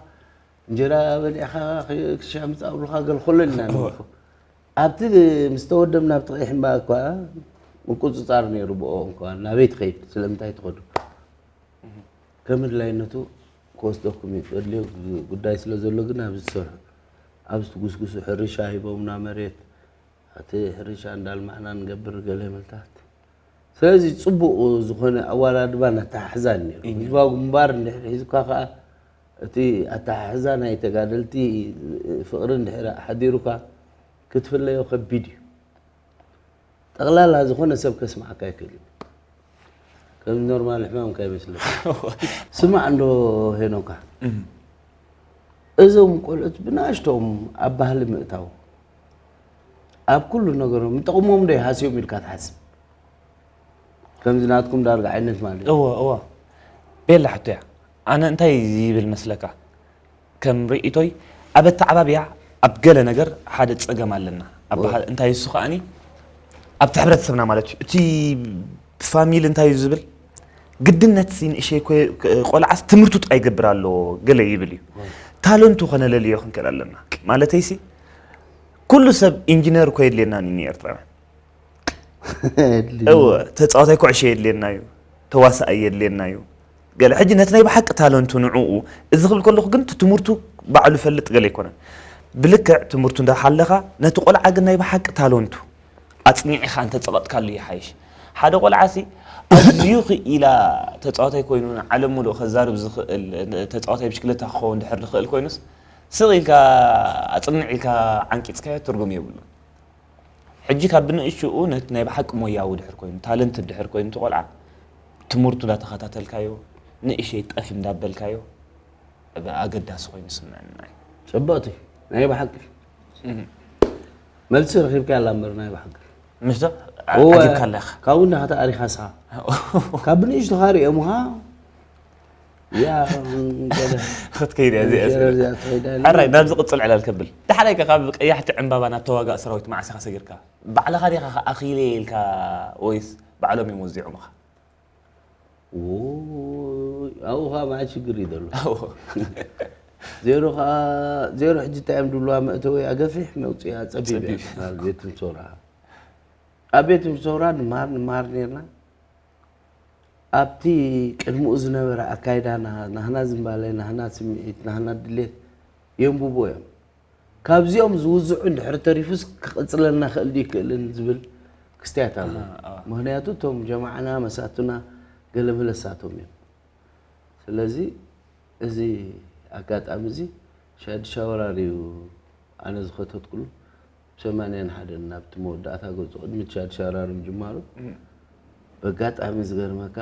እንጀራ በሊዕኻ ክሻ ምጻእ ይብሉኻ፣ ገለ ኮሎ ኢልና ንብል እኮ። ኣብቲ ምስ ተወደብና ኣብቲ ቀይሕ እምባ እኳ ምቁጽጻር ነይሩ ብኦ እንኳ ናበይ ትኸይድ፣ ስለምንታይ ትኸዱ? ከም ኣድላይነቱ ክወስደኩም እዩ። ዘድልዮ ጉዳይ ስለ ዘሎ ግን ኣብዚ ዝሰርሑ፣ ኣብዚ ትጉስጉሱ ሕርሻ ሂቦምና መሬት፣ እቲ ሕርሻ እንዳልማዕና ንገብር ገለ መልታት። ስለዚ ጽቡቕ ዝኾነ ኣወዳድባን ኣተሓሕዛን ነይሩ። እዩ ነይሩ። ህዝባዊ ግንባር እንድሕር ሒዝካ ከኣ እቲ ኣተሓሕዛ ናይ ተጋደልቲ ፍቕሪ እንድሕር ሓዲሩካ ክትፍለዮ ከቢድ እዩ። ጠቕላላ ዝኾነ ሰብ ከስምዓካ ኣይክእልን። ከም ኖርማል ሕማም ከይመስለካ። ስማዕ እንዶ ሄኖካ፣ እም። እዞም ቆልዑት ብናእሽቶም ኣብ ባህሊ ምእታው፣ ኣብ ኩሉ ነገሮም ንጥቕሞም ዶ ይሃስዮም ኢልካ ትሓስብ? ከምዚ ናትኩም ዳርጋ ዓይነት ማለት እዩ። እወ፣ እወ። ቤላ ሕቶ እያ። ኣነ እንታይ ይብል መስለካ? ከም ርእይቶይ፣ ኣብ ኣተዓባብያ ኣብ ገለ ነገር ሓደ ጸገም ኣለና። ኣብ እወ። ባህል እንታይ እሱ ከኣኒ ኣብቲ ሕብረተሰብና ማለት እዩ። እቲ ፋሚሊ እንታይ እዩ ዝብል? ግድነት ንእሸይ ኮ-፣ ቆልዓስ ትምህርቱ ጥራይ ይገብር ኣሎ ገለ ይብል እዩ። እወ። ታለንቱ ከነለልዮ ክንክእል ኣለና። ማለተይሲ፣ ኩሉ ሰብ ኢንጂነር እኮ የድልየና እዩ ንኤርትራውያን። የድልየና። እወ፣ ተጻዋታይ ኩዕሾ የድልየና እዩ፣ ተዋሳኣይ የድልየና እዩ። ገለ ሕጂ ነቲ ናይ ብሓቂ ታለንቱ ንዕኡ፣ እዚ ክብል ከለኹ ግን እቲ ትምህርቱ ባዕሉ ይፈልጥ ገለ ኣይኮነን። ብልክዕ ትምህርቱ እንዳሓለኻ ነቲ ቆልዓ ግን ናይ ብሓቂ ታለንቱ ኣጽኒዕኻ እንተጸቐጥካሉ ይሓይሽ። ሓደ ቆልዓሲ ኣዝዩ ክኢላ ተጻዋታይ ኮይኑ ንዓለም ሙሉእ ከዛርብ ዝኽእል ተጻዋታይ ብሽክለታ ክኸውን ድሕር ዝኽእል ኮይኑስ ስቕ ኢልካ ኣጽንዕ ኢልካ ዓንቂጽካዮ ትርጉም የብሉን። ሕጂ ካብ ብንእሽኡ ነቲ ናይ ብሓቂ ሞያዊ ድሕር ኮይኑ፣ ታለንትድ ድሕር ኮይኑ፣ እቲ ቆልዓ ትምህርቱ እንዳተኸታተልካዮ፣ ንእሸይ ጠፍ እንዳበልካዮ፣ ብ-፣ ኣገዳሲ ኮይኑ ይስምዐና እዩ። ጽብቕቲ፣ ናይ ብሓቂ። እም። መልሲ ረኺብካያ ኣላ እምበር ናይ ብሓቂ። ምሽ ዶ? እወ፣ ዓጊብካ ኣለኻ። ካብኡ እንዳኻ ተኣሪኻ ንስኻ። ካብ ብንእሽቶኻ ሪኦምኻ፣ ያ፣ ገለ ክትከይድ እያ እዚኣ እዚኣ፣ ስለ። እዚኣ ትኸይድ ኣላ። ሕራይ፣ ናብ ዝቕጽል ዕላል ከብል። ዳሕራይ ከ ካብ ቀያሕቲ ዕምባባ ናብ ተዋጋእ ሰራዊት መዓስ ኢኻ ሰጊርካ? ባዕልኻ ዲኻ ከ ኣኺለ ኢልካ ወይስ ባዕሎም እዮም ወዚዖምኻ? ውይ፣ ኣብኡ ኸኣ መዓት ሽግር እዩ ዘሎ። ኣብኡ። ዜሮ ኸኣ፣ ዜሮ ሕጂ እንታይ እዮም ዝብልዋ መእተዊ እያ፣ ገፊሕ መውፅኢ እያ፣ ፀቢብ እያ ጸቢብ። ትበሃል ቤት ትምህርቲ ሰውራ። ኣብ ቤት ትምህርቲ ሰውራ ንመሃር፣ ንመሃር ነርና። ኣብቲ ቅድምኡ ዝነበረ ኣካይዳና፣ ናህና ዝንባለ፣ ናህና ስምዒት፣ ናህና ድሌት የንብቡ እዮም። ካብዚኦም ዝውዝዑ እንድሕር ተሪፉስ ክቕጽለልና ክእል ድዩ ይክእልን ዝብል ክስትያት ኣሎ። ኣሃ፣ ኣዎ። ምኽንያቱ እቶም ጀማዓና መሳቱና ገለ መለሳቶም እዮም። ስለዚ እዚ ኣጋጣሚ እዚ ሻድ ሻወራር እዩ ኣነ ዝኸተትኩሉ። ሰማንያን ሓደን ናብቲ መወዳእታ ገጹ ቅድሚ ሻድ ሻወራር ምጅማሩ እም። በጋጣሚ ዝገርመካ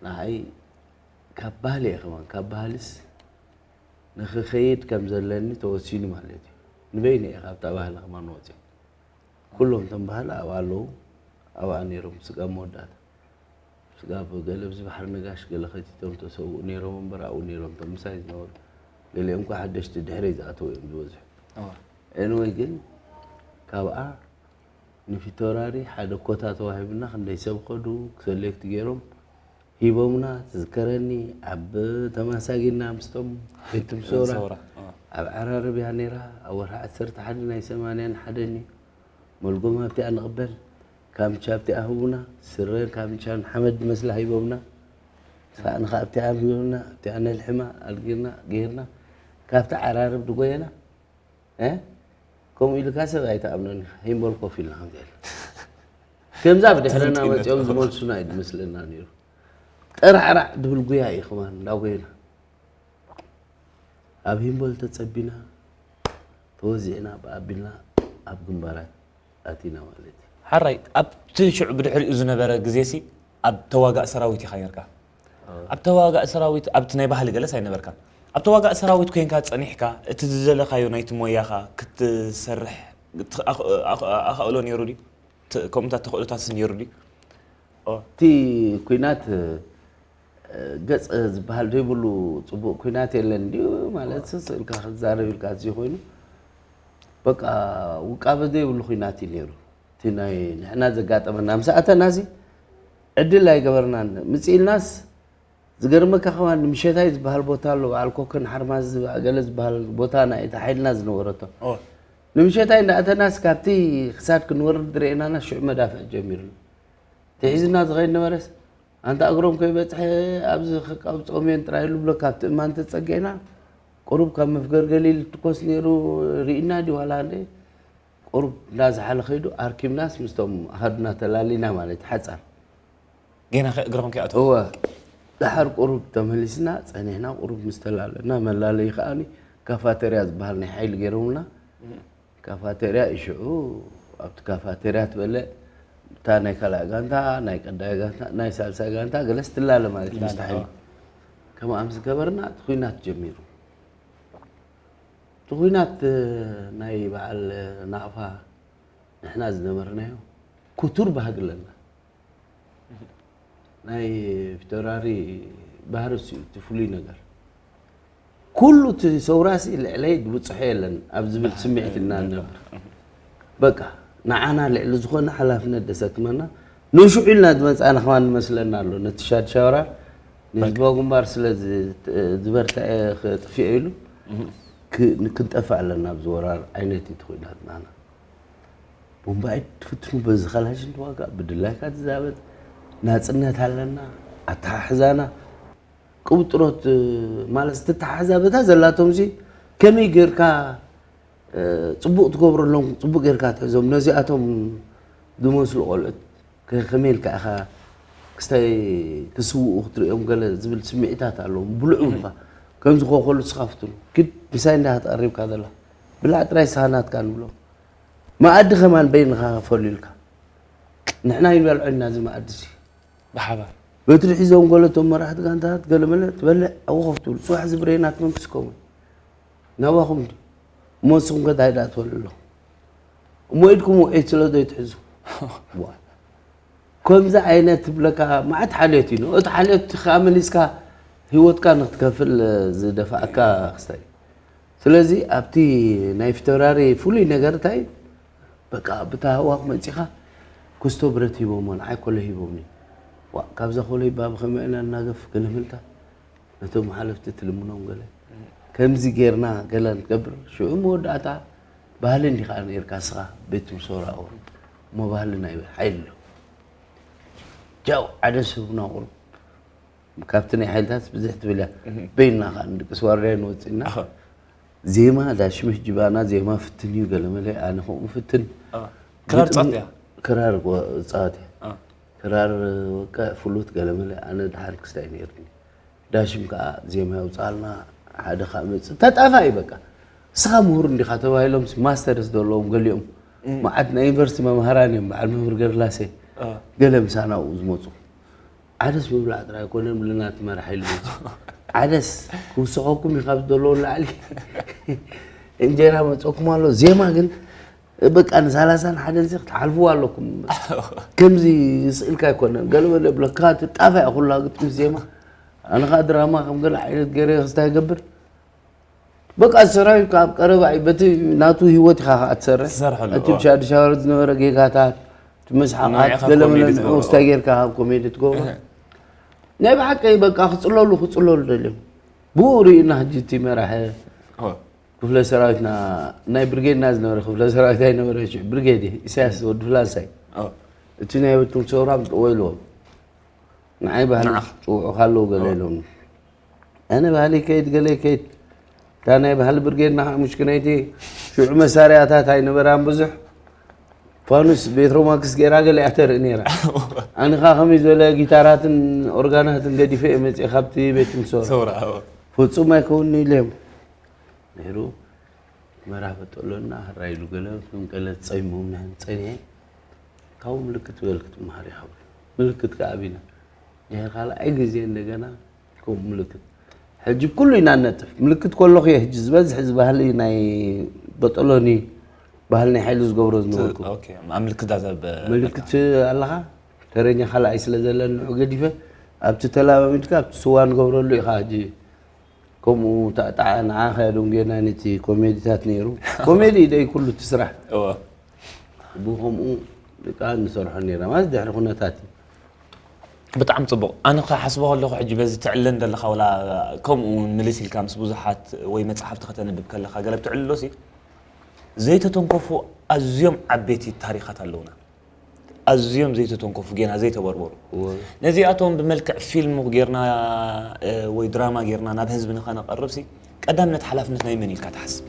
ንዓይ ካብ ባህሊ እየ ከማን ካብ ባህልስ ንኽኸይድ ከም ዘለኒ ተወሲኑ ማለት እዩ። ንበይነ እየ ካብታ ባህሊ ከማን ወፅዮ። ኩሎም እቶም ባህሊ ኣብኣ ኣለዉ። ኣብኣ ነይሮም ስጋብ መወዳእታ። ስጋብ ገለ ብዚ ባሕሪ ነጋሽ ገለ ከቲቶም ተሰውኡ ነይሮም እምበር ኣብኡ ነይሮም እቶም ምሳይ ዝነበሩ። ገሊኦም እኳ ሓደሽቲ ድሕረይ ዝኣተዉ እዮም ዝበዝሑ። እዋ። ኤንወይ ግን ካብኣ ንፊቶራሪ ሓደ ኮታ ተዋሂቡና ክንደይ ሰብ ከዱ ክሰሌክት ገይሮም ሂቦምና ትዝከረኒ ኣብ ተማሳጊና ምስቶም ቤት ትምሶራ ሰውራ፣ አ። ኣብ ዓራረብያ ነይራ ኣብ ወርሒ ዓሰርተ ሓደ ናይ ሰማንያን ሓደን እዩ። መልጎማ ኣብቲኣ ንቕበል ካምቻ ኣብቲኣ ህቡና ስረ ካምቻን ሓመድ መስላ ሂቦምና ሳእኒ ከዓ ኣብቲኣ ሂቦምና ኣብቲኣ ነልሕማ ኣልጊርና ገይርና ካብቲ ዓራርብ ድጎየና እ? ከምኡ ኢልካ ሰብ ኣይትኣምኖን ኢኻ። ሂምቦል ኮፍ ኢልና ክንገል ከምዛ ብድሕረና ተንጢና መፂኦም ተኾ- ዝመልሱና እዩ ዝመስለና ነይሩ። ጠራዕራዕ ድብል ጉያ እዩ ከማን እንዳጎይና ኣብ ሂምቦል ተፀቢና ተወዚዕና ብኣቢልና ኣብ ግንባራት ኣቲና ማለት እዩ። ሓራይ ኣብቲ ሽዑ ብድሕሪኡ ዝነበረ ግዜሲ ኣብ ተዋጋእ ሰራዊት ኢኻ ነርካ። ኣብ ተዋጋእ ሰራዊት ኣብቲ ናይ ባህሊ ገለስ ኣይነበርካን። ኣብ ተዋጋእ ሰራዊት ኮንካ ጸኒሕካ እቲ ዝደለኻዮ ናይቲ ሞያኻ ክትሰርሕ ትኽ- ኣኽ- ኣኽ- ኣኻእሎ ነይሩ ድዩ? ት- ከምኡታት ተኽእሎታትስ ነይሩ ድዩ? ኦ። እቲ ኲናት ገጽ ዝበሃል ዘይብሉ ጽቡቕ ኲናት የለን ድዩ ማለት ስእልካ ክትዛረብ ኢልካ እዚ ኮይኑ በቃ ውቃበ ዘይብሉ ኲናት እዩ ነይሩ። እቲ ናይ ንሕና ዘጋጠመና ምስ ኣተናሲ ዕድል ኣይገበርናን ምጽኢልናስ ዝገርመካ ከማን ንምሸታይ ዝበሃል ቦታ ኣሎ በዓል ኮከን ሓርማዝ ዝበ- ገለ ዝበሃል ቦታ ናይ እቲ ሓይልና ዝነበረቶ ኦ። ንምሸታይ እንዳኣተናስ ካብቲ ክሳድ ክንወርድ ርኤናና ሽዑ መዳፍዕ ጀሚሩ ትሒዝና ዝኸይድ ነበረስ ኣንታ እግሮም ከይበፅሐ ኣብዚ ከቃብፆም እየን ጥራይ ኢሉ ብሎ ካብቲ እማን ተፀጊዕና ቁሩብ ካብ መፍገርገሊ ልትኮስ ነይሩ ርኢና ድዩ ዋላ እንደ ቁሩብ እንዳዝሓለ ከይዱ ኣርኪብናስ ምስቶም ኣሃዱና ተላሊና ማለት ሓፃር ጌና ከ እግርኹም ከይኣተው እወ ደሓር ቁሩብ ተመሊስና ፀኒሕና ቁሩብ ምስ ተላለና መላለዪ ከዓኒ ካፋተርያ ዝበሃል ናይ ሓይሊ ገይሮምልና ካፋተርያ እዩ ሽዑ ኣብቲ ካፋተርያ ትበልዕ እታ ናይ ካልኣይ ጋንታ ናይ ቀዳይ ጋንታ ናይ ሳልሳይ ጋንታ ገለስ ትላለ ማለት እዩ ምስቲ ሓይሊ ከምኣ ምስ ገበርና እቲ ኹናት ጀሚሩ እቲ ኹናት ናይ በዓል ናቕፋ ንሕና ዝነበርናዮ ክቱር ባህጊ ኣለና ናይ ፊተውራሪ ባህሪ እሱ እዩ እቲ ፍሉይ ነገር ኩሉ እቲ ሰውራሲ ልዕለይ ዝብፅሖ የለን ኣብ ዝብል ስምዒት እና ንነብር በቃ ንዓና ልዕሊ ዝኾነ ሓላፍነት ደሰክመና ንሽዑ ኢልና ዝመፃና ከማን ንመስለና ኣሎ ነቲ ሻድሻውራ ንህዝባዊ ግንባር ስለ ዝበርትዐ ክጥፍኦ ኢሉ ክንጠፍእ ኣለና ኣብዚ ወራር ዓይነት እዩ እቲ ኩናት ንዓና ቦምባይ ትፍትኑ በዚ ካላሽን ትዋጋእ ብድላይካ ትዛበጥ ናፅነት ኣለና ኣተሓሕዛና ቅብጥሮት ማለት ዝተተሓሓዛ በታ ዘላቶም ሲ ከመይ ጌርካ ፅቡቅ ትገብረሎም ፅቡቅ ጌርካ ትሕዞም ነዚኣቶም ዝመስሉ ቆልዑት ከመይ ኢልካ ኢኻ ክስታይ ክስውኡ ክትሪኦም ገለ ዝብል ስምዒታት ኣለዎም ብልዑ ኢኻ ከምዚ ኮኸሉ ስኻ ፍትኑ ግድ ምሳይ እንዳ ተቐሪብካ ዘላ ብላዕ ጥራይ ስኻ ናትካ ንብሎም መኣዲ ከማን በይንኻ ፈሉ ኢልካ ንሕና ይንበልዖ ኢና እዚ መኣዲ ሲ ብሓባር በትሪ ሒዞም ገለቶም መራሕቲ ጋንታት ገለመለ ትበልዕ ኣብኡ ኮፍ ትብል ፅባሕ ዝብሬናት መንግስቲ ከውን ናባኹም ድዩ እሞ ንስኹም ከ እንታይ ደኣ ትበልዑ ኣለኹም እሞ ኢድኩም ውዒት ስለ ዘይትሕዙ ዋ። ከምዚ ዓይነት ትብለካ መዓት ሓልዮት እዩ እቲ ሓልዮት ከዓ መሊስካ ህይወትካ ንክትከፍል ዝደፋእካ ክስታይ እዩ ስለዚ ኣብቲ ናይ ፊተውራሪ ፍሉይ ነገር እንታይ እዩ በቃ ብታ ህዋክ መፂኻ ክስቶ ብረት ሂቦሞ ንዓይ ኮሎ ሂቦምኒ ዋ ካብዛ ኮሎ ይባ ብኸመይ ኢና እናገፍ ክንህምልታ ነቶም ሓለፍቲ ትልምኖም ገለ ከምዚ ጌርና ገለ ንገብር ሽዑ መወዳእታ ባህሊ እንዲኻ ነርካ ስኻ ቤት ምሶራኦ እሞ ባህሊ ናይ ሓይሊ ኣሎ ጃው ዓደስ ህቡና ቁሩብ ካብቲ ናይ ሓይልታት ብዝሕ ትብል እያ። በይና ከዓ ንድቅስ ዋርዳይ ንወፅእና። ዜማ ዳሽምሽ ጅባና ዜማ ፍትን እዩ። ገለመለ ኣነ ከምኡ ፍትን። ክራር ፃት እያ። ክራር ፃት እያ። ክራር በቃ ፍሉት ገለመለ ኣነ ድሓር ክስታይ ነይርኒ። ዳሽም ከዓ ዜማ የውፅኣልና። ሓደ ከዓ መፅእ ተጣፋ እዩ በቃ። እስኻ ምሁር እንዲኻ ተባሂሎም ማስተርስ ዘለዎም ገሊኦም መዓት ናይ ዩኒቨርሲቲ መምሃራን እዮም። በዓል መምህር ገርላሴ ገለ ምሳና ኣብኡ ዝመፁ። ዓደስ ምብላዕ ጥራይ ኣይኮነን ብልና እቲ መራሒ ኢሉ መፁ። ዓደስ ክውስኸኩም እዩ ካብ ዘለዎ ንላዕሊ እንጀራ መፀኩም ኣሎ። ዜማ ግን በቃ ንሳላሳን ሓደን ሲ ክትሓልፍዎ ኣለኩም። ከምዚ ስእልካ ኣይኮነን ገለ በለ ብለካ ትጣፋ እያ ኩላ ግጥሚ ዜማ። ኣነ ከዓ ድራማ ከም ገለ ዓይነት ገይረ ክስታይ ይገብር። በቃ ሰራዊት ካብ ቀረባ እዩ በቲ ናቱ ህይወት ኢኻ ከዓ ትሰርሕ። ትሰርሐሉ፣ እቲ እዋ። ብሻዲ ሻወር ዝነበረ ጌጋታት እቲ መስሓቓት ንዕኻ ገለ ኮሜዲ መለ ትገብሮ። ንዕኡ ስታይ ጌርካ ካብ ኮሜዲ ትገብሮ። ናይ ብሓቂ በቃ ክፅለሉ ክፅለሉ ደልዮም። ብኡ ርኢና ሕጂ እቲ መራሒ እዋ። ክፍለ ሰራዊትና ናይ ብርጌድና ዝነበረ ክፍለ ሰራዊት ኣይነበረ ሽዑ ብርጌድ እዩ። ኢሳያስ ወዲ ፍላንሳይ እዋ። እቲ ናይ በቱም ሰውራ ምጥዎ ኢልዎም። ንዓይ ባህሊ ንዓኻ። ፅውዑ ካለዉ ገለ ኢሎም ኣነ ባህሊ ከይድ ገለ ከይድ እታ ናይ ባህሊ ብርጌድና ከዓ ሙሽክነይቲ ሽዑ መሳርያታት ኣይነበራን ብዙሕ ፋኑስ ቤትሮማክስ ገይራ ገለ እያ ተርኢ ነይራ። ኣነ ከዓ ከመይ ዝበለ ጊታራትን ኦርጋናትን ገዲፈ እየ መፅእ ካብቲ ቤት ምሶ ሰውራ እዋ። ፍፁም ኣይከውን ኢለ እዮም ነይሩ። መራህ በጠሎና ህራይ ኢሉ ገለ ከም ገለ ጸይሞም ንህን ጸኒሐ ካብኡ ምልክት በል ክትመሃር ኢኻ ብሎ ምልክት ከኣ ኣቢና ድሕሪ ካልኣይ ግዜ እንደገና ከምኡ ምልክት ሕጂ ኩሉ ኢና ነጥፍ ምልክት ከለኹ እየ ሕጂ ዝበዝሕ እዚ ባህሊ ናይ በጠሎኒ ባህል ናይ ሓይሊ ዝገብሮ ዝነበርኩ ኦኬ ኣብ ምልክት ዳዘብ ምልክት ኣለኻ ተረኛ ካልኣይ ስለ ዘለኒ ንዑ ገዲፈ ኣብቲ ተላማሚድካ ኣብቲ ስዋ ንገብረሉ ኢኻ ሕጂ ከምኡ ታጣዓ ንዓ ከያ ደንጎየና ነቲ ኮሜዲታት ነይሩ ኮሜዲ ደይ ኩሉ እቲ ስራሕ እወ ብከምኡ ደቃ ንሰርሖ ነይራ ማለት ድሕሪ ኩነታት እዩ ብጣዕሚ ፅቡቕ ኣነ ክሓስቦ ከለኹ ሕጂ በዚ ትዕለን ዘለኻ ወላ ከምኡ ምልስ ኢልካ ምስ ብዙሓት ወይ መፅሓፍቲ ከተንብብ ከለኻ ገለ ብትዕልሎ ሲ ዘይተተንከፉ ኣዝዮም ዓበይቲ ታሪኻት ኣለውና ኣዝዮም ዘይተተንከፉ ጌና ዘይተበርበሩ ነዚኣቶም ብመልክዕ ፊልም ጌርና ወይ ድራማ ጌርና ናብ ህዝቢ ንኸነቐርብ ሲ ቀዳምነት ሓላፍነት ናይ መን ኢልካ ትሓስብ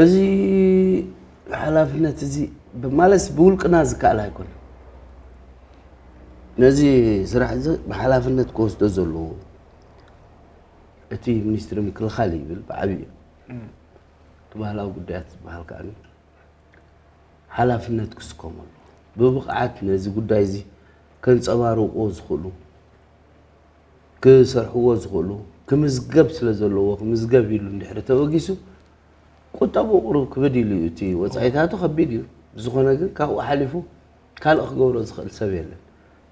እዚ ሓላፍነት እዚ ማለስ ብውልቅና ዝከኣል ኣይኮነ ነዚ ስራሕ እዚ ብሓላፍነት ክወስዶ ዘለዎ እቲ ሚኒስትሪ ምክልኻል ይብል ብዓብዩ እቲ ባህላዊ ጉዳያት ዝበሃል ከዓ ሓላፍነት ክስከመሉ ብብቕዓት ነዚ ጉዳይ እዚ ከንፀባርቑዎ ዝኽእሉ ክሰርሕዎ ዝኽእሉ ክምዝገብ ስለ ዘለዎ ክምዝገብ ኢሉ እንድሕሪ ተበጊሱ ቁጠቡ ቁሩብ ክብድ ኢሉ እዩ እቲ ወፃኢታቱ ከቢድ እዩ ዝኾነ ግን ካብኡ ሓሊፉ ካልእ ክገብሮ ዝኽእል ሰብ የለን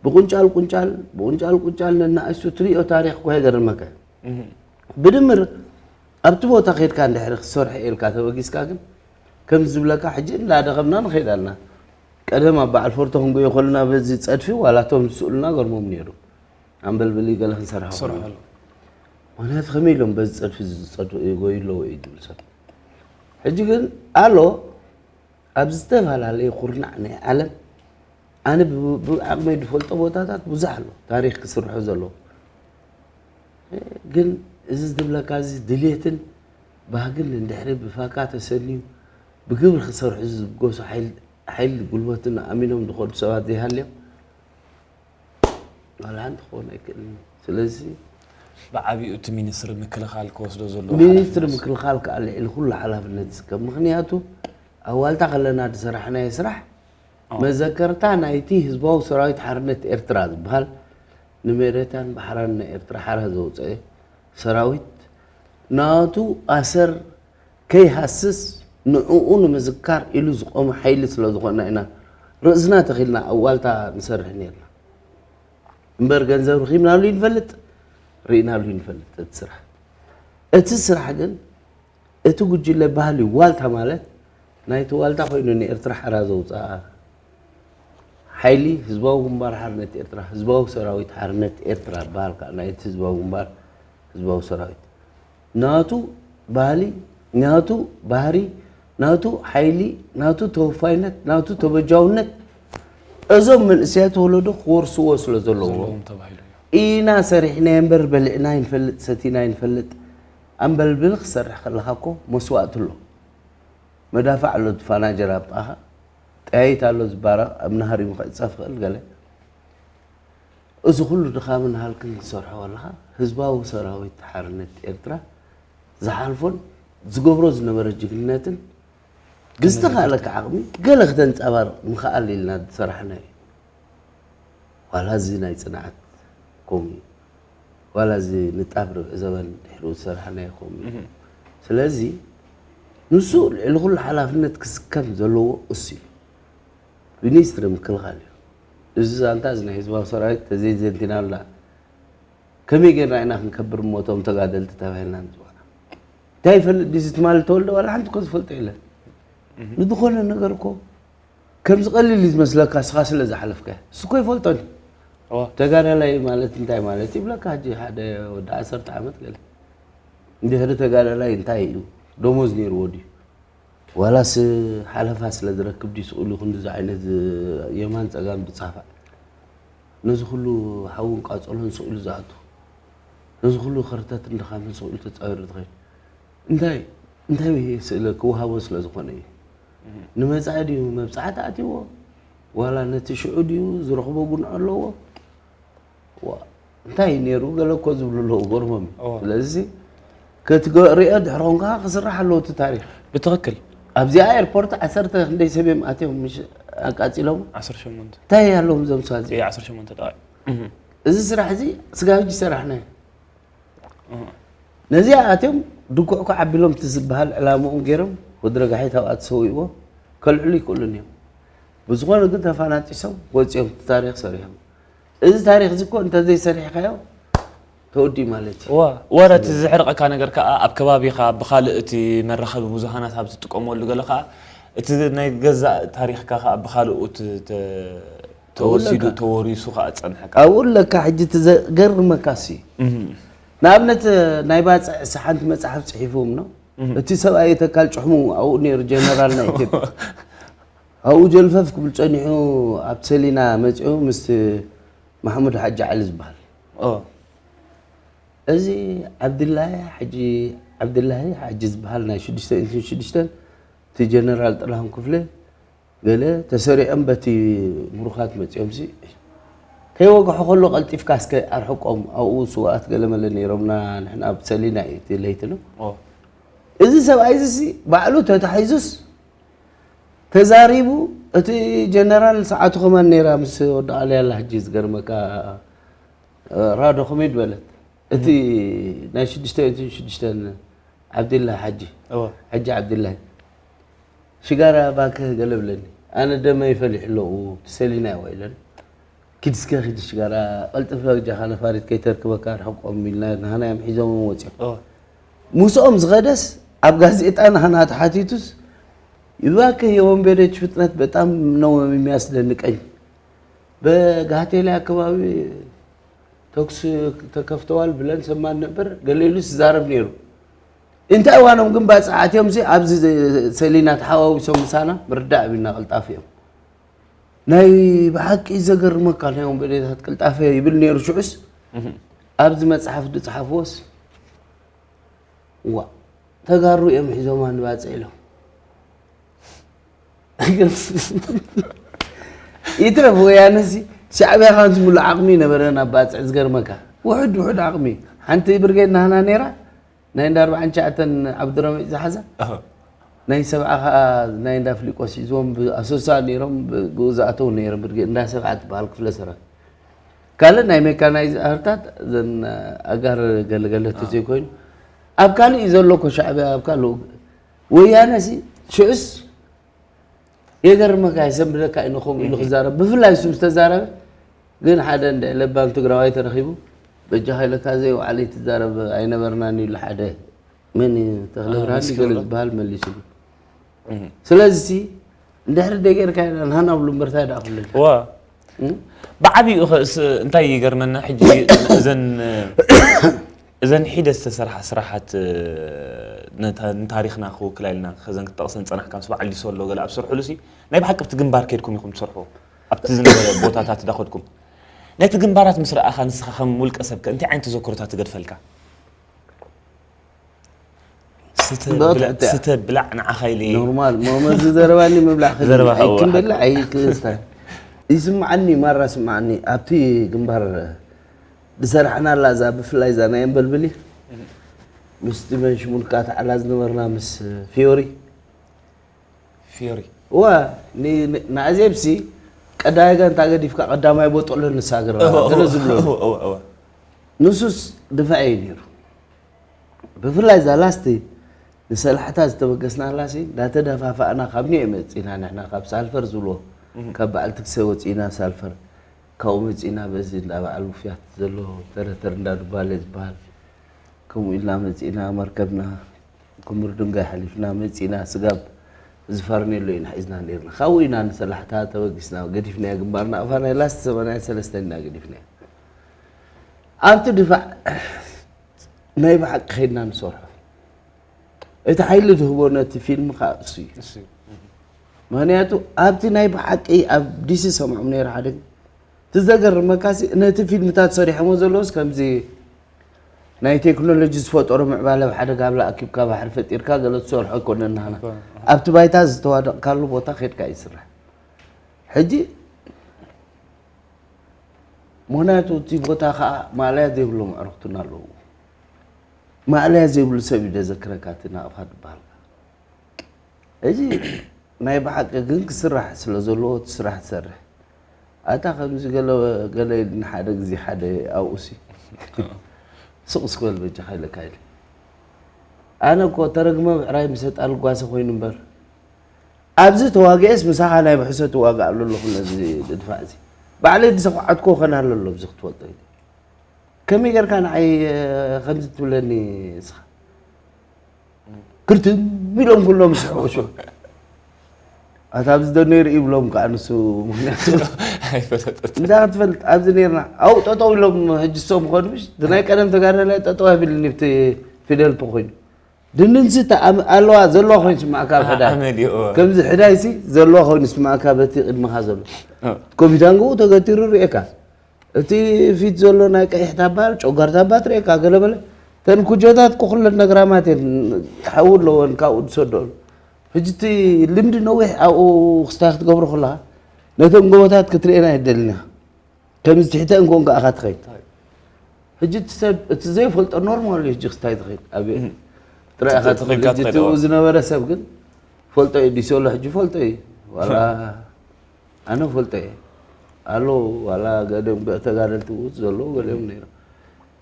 ብቁንጫል ቁንጫል ብቁንጫል ቁንጫል ነናእሱ ትሪኦ ታሪኽ እኮ የገርመካ እዩ ብድምር ኣብቲ ቦታ ከድካ እንድሕሪ ክሰርሐ ኢልካ ተበጊስካ ግን ከም ዝብለካ ሕጂ እንዳደኸምና ንኸይድ ኣለና ቀደም ኣብ በዓል ፎርቶ ክንጎዮ ከለና በዚ ፀድፊ ዋላ እቶም ዝስእሉና ገርሞም ነይሩ ኣንበልብሊ ገለ ክንሰርሐ ሰርሐሉ ምክንያቱ ከመይ ኢሎም በዚ ፀድፊ ዝፀዱ ይጎዩ ኣለዎ እዩ ዝብል ሰብ ሕጂ ግን ኣሎ ኣብ ዝተፈላለየ ኩርናዕ ናይ ዓለም ኣነ ብዓቕመይ ዝፈልጦ ቦታታት ብዙሕ ኣሎ ታሪክ ክስርሑ ዘለዎ ግን እዚ ዝብለካ እዚ ድልየትን ባህግን እንድሕሪ ብፋካ ተሰንዩ ብግብሪ ክሰርሑ ዝብገሱ ሓይሊ ጉልበትን ኣሚኖም ዝኸዱ ሰባት ዘይሃልዮም ዋላ ሓንቲ ክኾን ኣይክእልን እዩ። ስለዚ ብዓቢኡ እቲ ሚኒስትሪ ምክልኻል ክወስዶ ዘሎ ሚኒስትሪ ምክልኻል ከዓ ልዕሊ ኩሉ ሓላፍነት ዝከብ ምክንያቱ ኣብ ዋልታ ከለና ዝሰራሕናዮ ስራሕ መዘከርታ ናይቲ ህዝባዊ ሰራዊት ሓርነት ኤርትራ ዝበሃል ንመሬታን ባሕራን ናይ ኤርትራ ሓራ ዘውፀአ ሰራዊት ናቱ ኣሰር ከይሃስስ ንዕኡ ንምዝካር ኢሉ ዝቆመ ሓይሊ ስለዝኾንና ኢና ርእስና ተኺልና ኣብ ዋልታ ንሰርሕ ነርና እምበር ገንዘብ ርኺብናሉ ይንፈልጥ ርኢናሉ ይንፈልጥ እቲ ስራሕ እቲ ስራሕ ግን እቲ ጉጅለ ባህሊ ዋልታ ማለት ናይቲ ዋልታ ኮይኑ ንኤርትራ ሓራ ዘውፅኣ ሓይሊ ህዝባዊ ግንባር ሓርነት ኤርትራ ህዝባዊ ሰራዊት ሓርነት ኤርትራ በሃል ከዓ ናይቲ ህዝባዊ ግንባር ህዝባዊ ሰራዊት ናቱ ባህሊ ናቱ ባህሪ ናቱ ሓይሊ ናቱ ተወፋይነት ናቱ ተበጃውነት እዞም መንእሰያት ወለዶ ክወርስዎ ስለ ዘለዎ ዘለዎም ተባሂሉ እዩ። ኢና ሰሪሕና እምበር በሊዕና ይንፈልጥ ሰቲና ይንፈልጥ ኣምበልብል ክሰርሕ ከለካ እኮ መስዋእቲ ኣሎ። መዳፍዕ ኣሎ ዝፋናጀር ኣብ ጥቓኻ፣ ጠያይት ኣሎ ዝባረቕ፣ እምኒ ሃሪሙ ክዕጸፍ ይኽእል ገለ። እዚ ኩሉ ድኻምን ሃልክን ክትሰርሖ ከለኻ ህዝባዊ ሰራዊት ሓርነት ኤርትራ ዝሓልፎን ዝገብሮ ዝነበረ ጅግንነትን ብዝተኻእለካ ዓቕሚ ገለ ክተንጸባርቕ ምኽኣል ኢልና ዝሰራሕናዮ እዩ። ዋላ እዚ ናይ ጽንዓት ከምኡ እዩ። ዋላ እዚ ንጣብ ርብዒ ዘበን ድሕሪኡ ዝሰራሕናዮ ከምኡ እዩ። ስለዚ ንሱ ልዕሊ ኩሉ ሓላፍነት ክስከም ዘለዎ እሱ እዩ። ሚኒስትሪ ምክልኻል እዩ። እዚ ዛንታ እዚ ናይ ህዝባዊ ሰራዊት ተዘይዘንቲናላ ከመይ ጌርና ኢና ክንከብር እሞ እቶም ተጋደልቲ ተባሂልና ንፅዋዕ? እንታይ ይፈልጥ ድዩ ትማሊ ተወልደ? ዋላ ሓንቲ እኮ ዝፈልጦ የለን። ንዝኾነ ነገር እኮ ከምዚ ቀሊል እዩ ዝመስለካ እስኻ ስለ ዝሓለፍካዮ። እሱ እኮ ይፈልጦን እዩ። እዋ። ተጋዳላይ ማለት እንታይ ማለት ይብለካ ሕጂ ሓደ ወዲ ዓሰርተ ዓመት ገለ እንድሕሪ ተጋዳላይ እንታይ እዩ ደሞዝ ነይርዎ ድዩ? ዋላስ ሓለፋ ስለ ዝረክብ ድዩ ስቕ ኢሉ ክንድዚ ዓይነት ዝ- የማን ጸጋም ዝጻፋዕ? ነዚ ኩሉ ሓውን ቃጸሎን ስቕ ኢሉ ዝኣቱ፣ ነዚ ኩሉ ከርተትን ድኻምን ስቕ ኢሉ ተጻዊሩ ዝኸይድ እንታይ እንታይ ስእለ ክወሃቦ ስለ ዝኾነ እዩ። ንመጻኢ ድዩ መብጻዕቲ ኣትይዎ? ዋላ ነቲ ሽዑ ድዩ ዝረኽቦ ጉንዖ ኣለዎ? ዋ፣ እንታይ እዩ ነይሩ? ገለ እኮ ዝብሉ ኣለዉ፣ ገርሞም እዩ። እዎ። ስለዚ ክትገ- ሪኦ ድሕሪ ኾንካ ክስራሕ ኣለዎ እቲ ታሪኽ። ብትኽክል ኣብዚኣ ኤርፖርት ዓሰርተ ክንደይ ሰብ እዮም ኣትዮም ምሽ ኣቃጺሎም? ዓሰርተ ሸሞንተ እንታይ ኣለዎም እዞም ሰባት እዚኦም? እየ ዓሰርተ ሸሞንተ ጠዋይ እዚ ስራሕ እዚ ስጋብ ሕጂ ሰራሕናዮ። ነዚኣ ኣትዮም ድኩዕ እኮ ዓቢሎም እቲ ዝበሃል ዕላምኦም ገይሮም ወዲ ረጋሒት ኣብኣ ተሰዊእዎ ከልዕሉ ይክእሉን እዮም። ብዝኾነ ግን ተፋናጢሶም ወፂኦም እቲ ታሪክ ሰሪሖም። እዚ ታሪክ እዚ እኮ እንተዘይሰሪሕካዮ ተወዲኡ ማለት እዩ። ዋ ወረ እቲ ዝሕርቐካ ነገር ከዓ ኣብ ከባቢኻ ብኻልእ እቲ መራኸቢ ብዙሃናት ኣብ ትጥቀመሉ ገለ ከዓ እቲ ናይ ገዛእ ታሪኽካ ከዓ ብኻልኦት ተ- ተወሲዱ ተወለካ። ተወሪሱ ከዓ ዝፀንሐካ ኣብኡ ለካ ሕጂ እቲ ዘገርመካ ሲ እህም። ንኣብነት ናይ ባፅዕ ሓንቲ መፅሓፍ ፅሒፎም ነው። እቲ ሰብኣይ ተካል ጭሕሙ ኣብኡ ነይሩ ጀነራል ናይ ኢትዮጵያ ኣብኡ ጀልፈፍ ክብል ፀኒሑ ኣብ ሰሊና መፂኡ ምስ ማሕሙድ ሓጂ ዓሊ ዝበሃል ኦ፣ እዚ ዓብድላይ ሓጂ ዓብድላይ ሓጂ ዝበሃል ናይ ሽዱሽተ ሽዱሽተ እቲ ጀነራል ጥላሁን ክፍለ ገለ ተሰሪዖም በቲ ምሩኻት መፂኦም ሲ ከይወግሑ ከሎ ቀልጢፍካ እስከ ኣርሕቆም ኣብኡ ስዋኣት ገለ መለ ነይሮምና ንሕና ኣብ ሰሊና እዩ እቲ ለይቲ ነው ኦ፣ እዚ ሰብኣይ እዚ ሲ ባዕሉ ተታሒዙስ ተዛሪቡ እቲ ጀነራል ሰዓቱ ከማን ነይራ ምስ ወዲ ኣልያላ ሕጂ ዝገርመካ ራዶ ከመይ ድበለት እቲ ናይ ሽዱሽተ ሽዱሽተ ዓብድላ ሓጂ እወ። ሕጂ ዓብድላይ ሽጋራ ባክህ ገለ ብለኒ ኣነ ደመይ ፈሊሑ ኣለዉ ተሰሊና ይዋ ኢለን ኪድ እስከ ኪድ ሽጋራ ቀልጥፍ በጃኻ ነፋሪት ከይተርክበካ ርሕቆም ኢልና ናህና እዮም ሒዞም ወፂኦም እወ። ምስኦም ዝኸደስ ኣብ ጋዜጣ ናህና ተሓቲቱስ እባክህ የወንበዴዎች ፍጥነት በጣም ነው የሚያስደንቀኝ በጋቴሌ አካባቢ ተኩስ ተከፍተዋል ብለን ሰማን ነበር ገሌሉ ዝዛረብ ነይሩ እንታይ እዋኖም ግን ባፅዓት እዮም ኣብዚ ሰሊና ተሓዋዊሶም ምሳና ምርዳእ ቢልና ቅልጣፍ እዮም ናይ ብሓቂ ዘገርመካ ናይ ወንበዴታት ቅልጣፈ ይብል ነይሩ ሽዑስ ኣብዚ መፅሓፍ ዝፅሓፍዎስ ዋ ተጋሩ እዮም ሒዞማ ንባፅዕ ኢሎም ይትረፍ ወያነ ሲ ሻዕብያ ካብ ዝምሉ ዓቕሚ ነበረ ናብ ባፅዕ ዝገርመካ ውሕድ ውሕድ ዓቕሚ ሓንቲ ብርጌድ ናህና ነይራ ናይ እንዳ ኣርባዓን ትሽዓተን ዓብዱረሚጥ ዝሓዛ ናይ ሰብዓ ከዓ ናይ እንዳ ፍሊቆስ ሒዝዎም ብኣሶሳ ነይሮም ብኡ ዝኣተው ነይሮም ብርጌድ እንዳ ሰብዓ ትበሃል ክፍለ ሰራዊት ካልእ ናይ ሜካናይዝ ኣህርታት ዘን ኣጋር ገለገለ ተዘይኮይኑ ኣብ ካልእ እዩ ዘሎ እኮ ሻዕብያ ኣብ ካልእ ወያነ ሲ ሽዑስ የገርመካ የሰንብደካ እዩ ንኸምኡ ኢሉ ክዛረብ ብፍላይ እሱ ዝተዛረበ ግን ሓደ እንደ ለባም ትግራዋይ ተረኺቡ በጃኻ ኢለካ ዘይወዓለ ትዛረብ ኣይነበርናን ኢሉ ሓደ መን እዩ ተኽለብርሃን ምስኪን ገለ ዶ? ዝበሃል መሊሱሉ ስለዚ ሲ እንድሕሪ ደይ ጌርካ ኢና ንሃና ብሉ እምበርታይ ደኣ ኩሉ ዋ ብዓብይኡ ኸ እስ- እንታይ ይገርመና ሕጂ እዘን እዘን ሒደ ዝተሰርሓ ስራሓት ነታ- ንታሪኽና ክውክላ ኢልና ከዘን ክጠቕሰን ፀናሕካ ምስ በዓል ሊሶ ኣሎ ገለ ኣብ ስርሕሉ ሲ ናይ ብሓቂ ኣብቲ ግንባር ከድኩም ኢኹም ትሰርሑ ኣብ እቲ ዝነበረ ቦታታት እንዳኸድኩም ነቲ ግንባራት ምስ ረኣኻ ንስኻ ከም ውልቀ ሰብከ እንታይ ዓይነት ተዘክሮታት ትገድፈልካ? ስተ ብቕጥዕቲ ብላዕ- እያ። ስተ ብላዕ ንዓኻ ኢለ ኖርማል ሞመዚ ዘረባኒ ምብላዕ ክእል ዘረባ ኣይክን ከውራ። በላ ኣይክስታ ይስምዓኒ ማራ ስምዓኒ ኣብቲ ግንባር ዝሰራሕናላ እዛ ብፍላይ እዛ ናይ ኣንበልብሊ ምስቲ መንሽሙልካ ተዓላ ዝነበርና ምስ ፊዮሪ ፊዮሪ ዋ ንኣዜብሲ ቀዳይ ጋንታ ገዲፍካ ቀዳማይ ቦጦሎ ንሳግረ ገለ ዝብሎ እወ፣ እወ፣ እወ። ንሱስ ድፋዕ እዩ ነይሩ። ብፍላይ እዛ ላስቲ ንሰላሕታ ዝተበገስናላሲ እንዳተደፋፋእና ካብ ኒኦ መፂና ንሕና ካብ ሳልፈር ዝብሎ ካብ በዓል ትግሰ ወፂና ሳልፈር ካብኡ መፂና በዚ እንዳ በዓል ውፍያት ዘሎ ተረተር እንዳ ዱባለ ዝበሃል ከምኡ ኢልና መፂና መርከብና ክምር ድንጋይ ሓሊፍና መፂና ስጋብ እዚ ፋርኔሎ ኢና ሒዝና ነርና ካብኡ ኢና ንሰላሕታ ተበጊስና ገዲፍናዮ ግንባርና ኣፋ ናይ ላስቲ ሰማንያ ሰለስተ ኢና ገዲፍናዮ ኣብቲ ድፋዕ ናይ ብሓቂ ከይድና ንሰርሖ እቲ ሓይሊ ዝህቦ ነቲ ፊልም ከዓ እሱ እዩ እሱ እዩ። ምክንያቱ ኣብቲ ናይ ብሓቂ ኣብ ዲሲ ሰምዖም ነይረ ሓደ ትዘገርመካሲ ነቲ ፊልምታት ሰሪሖሞ ዘለውስ ከምዚ ናይ ቴክኖሎጂ ዝፈጠሮ ምዕባለ ኣብ ሓደ ጋብላ ኣኪብካ ባሕሪ ፈጢርካ ገለ ትሰርሖ ኣይኮነን ናህና ኣብቲ ባይታ ዝተዋደቕካሉ ቦታ ከድካ ይስራሕ ሕጂ ምክንያቱ እቲ ቦታ ከዓ ማእለያ ዘይብሎም ኣዕሩኽትና ኣለዉ ማእለያ ዘይብሉ ሰብ እዩ ደዘክረካ እቲ ናቕፋ ዝበሃል እዚ ናይ ብሓቂ ግን ክስራሕ ስለ ዘለዎ እቲ ስራሕ ትሰርሕ ኣታ ከምዚ ገለ ገለ ኢልና ሓደ ግዜ ሓደ ኣብኡ ሲ ስቕ ስክበል በጃኻ ኢለካ ኢለ ኣነ እኮ ተረግመ ብዕራይ ምሰጣ ልጓሰ ኮይኑ እምበር ኣብዚ ተዋግኤስ ምሳኻ ናይ ብሕሰት ዋጋ ኣሎ ኣለኹ ነዚ ድድፋዕ እዚ ባዕለይ ዝሰኳዓትኮ ከን ኣሎ ኣሎ ብዚ ክትፈልጦ ኢለ ከመይ ጌርካ ንዓይ ከምዚ ትብለኒ እስኻ ክርትም ኢሎም ኩሎም ስሕቑ ሹ ኣታ ኣብዚ ዶ ነይሩ ይብሎም ከዓ ንሱ ምክንያቱ ኣይፈለጠት እንዳ ክትፈልጥ ኣብዚ ነርና ኣብኡ ጠጠው ኢሎም ሕጂ ዝሰሙ ከዱ ምሽ ናይ ቀደም ተጋዳላይ ጠጠው ኣቢልኒ ብቲ ፊደል ፖ ኮይኑ ድንንሲ ኣለዋ ዘለዋ ኮይኑ ስማዕካ ኣብ ሕዳይ ኣመልዮ ከምዚ ሕዳይሲ ዘለዋ ኮይኑ ስማዕካ በቲ ቅድመኻ ዘሎ ኮሚዳንጎ ተገቲሩ ርእካ እቲ ፊት ዘሎ ናይ ቀይሕ ታባ ጨጓር ታባ ትርእካ ገለበለ ተን ኩጆታት ኩኩለን ነግራማት እየን ሓዊ ኣለወን ካብኡ ዝሰደሉ ሕጂ እቲ ልምዲ ነዊሕ ኣብኡ ክስታይ ክትገብሮ ከለካ ነቶም ጎቦታት ክትርእየን ኣይደልን ኢኻ ከምዚ ትሕተን ኮንካ ኢኻ ትኸይድ ሕጂ እቲ ሰብ እቲ ዘይፈልጦ ኖርማል እዩ ሕጂ ክስታይ ትኸይድ ኣብ ጥራይ ኢኻ ትኸይድ ትኸይድ ኢኻ ሕጂ ትኸይድ ትብኡ እዋ። ዝነበረ ሰብ ግን ፈልጦ እዩ ዲሶሎ ሕጂ ፈልጦ እዩ ዋላ ኣነ ፈልጦ እየ ኣሎ ዋላ ገሊኦም ተጋደልቲ ውት ዘለዉ ገሊኦም ነይሮም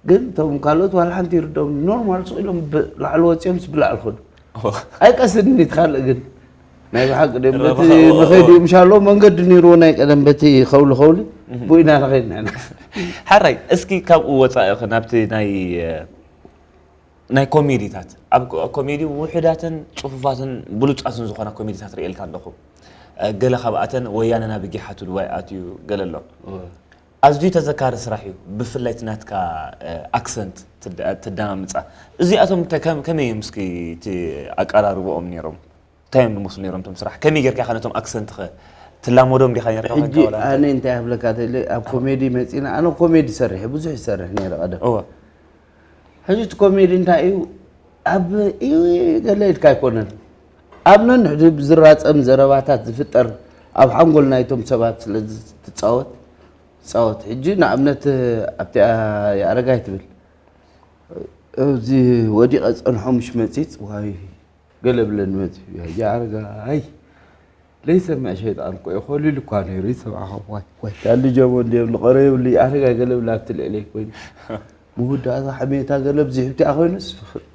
ግን እቶም ካልኦት ዋላ ሓንቲ ይርዶም ኖርማል ስቕ ኢሎም ብ- ላዕሊ ወፂኦም ስብላዕ ልኸዱ ኣይቀስድን እቲ ካልእ ግን ናይ ብሓቂ ድም በቲ ረብሓ፣ ኦ፣ ኦ። ንኸይድ ምሻሎ መንገዲ ነይርዎ ናይ ቀደም በቲ ከውሊ ከውሊ ብኡ ኢና ንኸይድ ንሕና ሓራይ እስኪ ካብኡ ወፃኢ ኸ ናብቲ ናይ ናይ ኮሜዲታት ኣብ ኮ- ኮሜዲ ውሕዳትን ፅፉፋትን ብሉፃትን ዝኾና ኮሜዲታት ርእየልካ ኣለኹ ገለ ካብኣተን ወያነ ናብ ጊሓቱ ድዋይ ኣትዩ ገለ ኣሎ ኣዝዩ ተዘካሪ ስራሕ እዩ ብፍላይ እቲ ናትካ ኣክሰንት ትደማምፃ እዚኣቶም ከመይ እዮም እስኪ እቲ ኣቀራርብኦም ነይሮም እንታይ እዮም ዝመስሉ ነይሮም ቶም ስራሕ ከመይ ጌርካ ኢኻ ነቶም ኣክሰንት ኸ ትላመዶም ዲኻ ነርካ ሕጂ ኣነ እንታይ ኣብለካ ተለ ኣብ ኮሜዲ መፂና ኣነ ኮሜዲ ሰርሐ ብዙሕ ይሰርሕ ነይረ ቀደም እወ ሕጂ እቲ ኮሜዲ እንታይ እዩ ኣብ እዩ ገለ ኢልካ ኣይኮነን ኣብ ነንሕዱ ብዝራፀም ዘረባታት ዝፍጠር ኣብ ሓንጎል ናይቶም ሰባት ስለ ትፃወት ትፃወት ሕጂ ንኣብነት ኣብቲ የኣረጋይ ትብል እዚ ወዲቐ ፀንሖ ምሽ መፂፅ ዋይ ገለ ብለኒ መፂ የኣረጋይ ለይሰምዕ ሸይጣን እኮ እዩ ኮሊሉ እኳ ነይሩ ይሰምዓኻ ዋይ ዋይ ታሊ ጀሞ እንዲዮም ንቐረብሉ የኣረጋይ ገለ ብላ ኣብቲ ልዕለይ ኮይኑ መወዳእታ ሓሜታ ገለ ብዚሕብቲኣ ኮይኑስ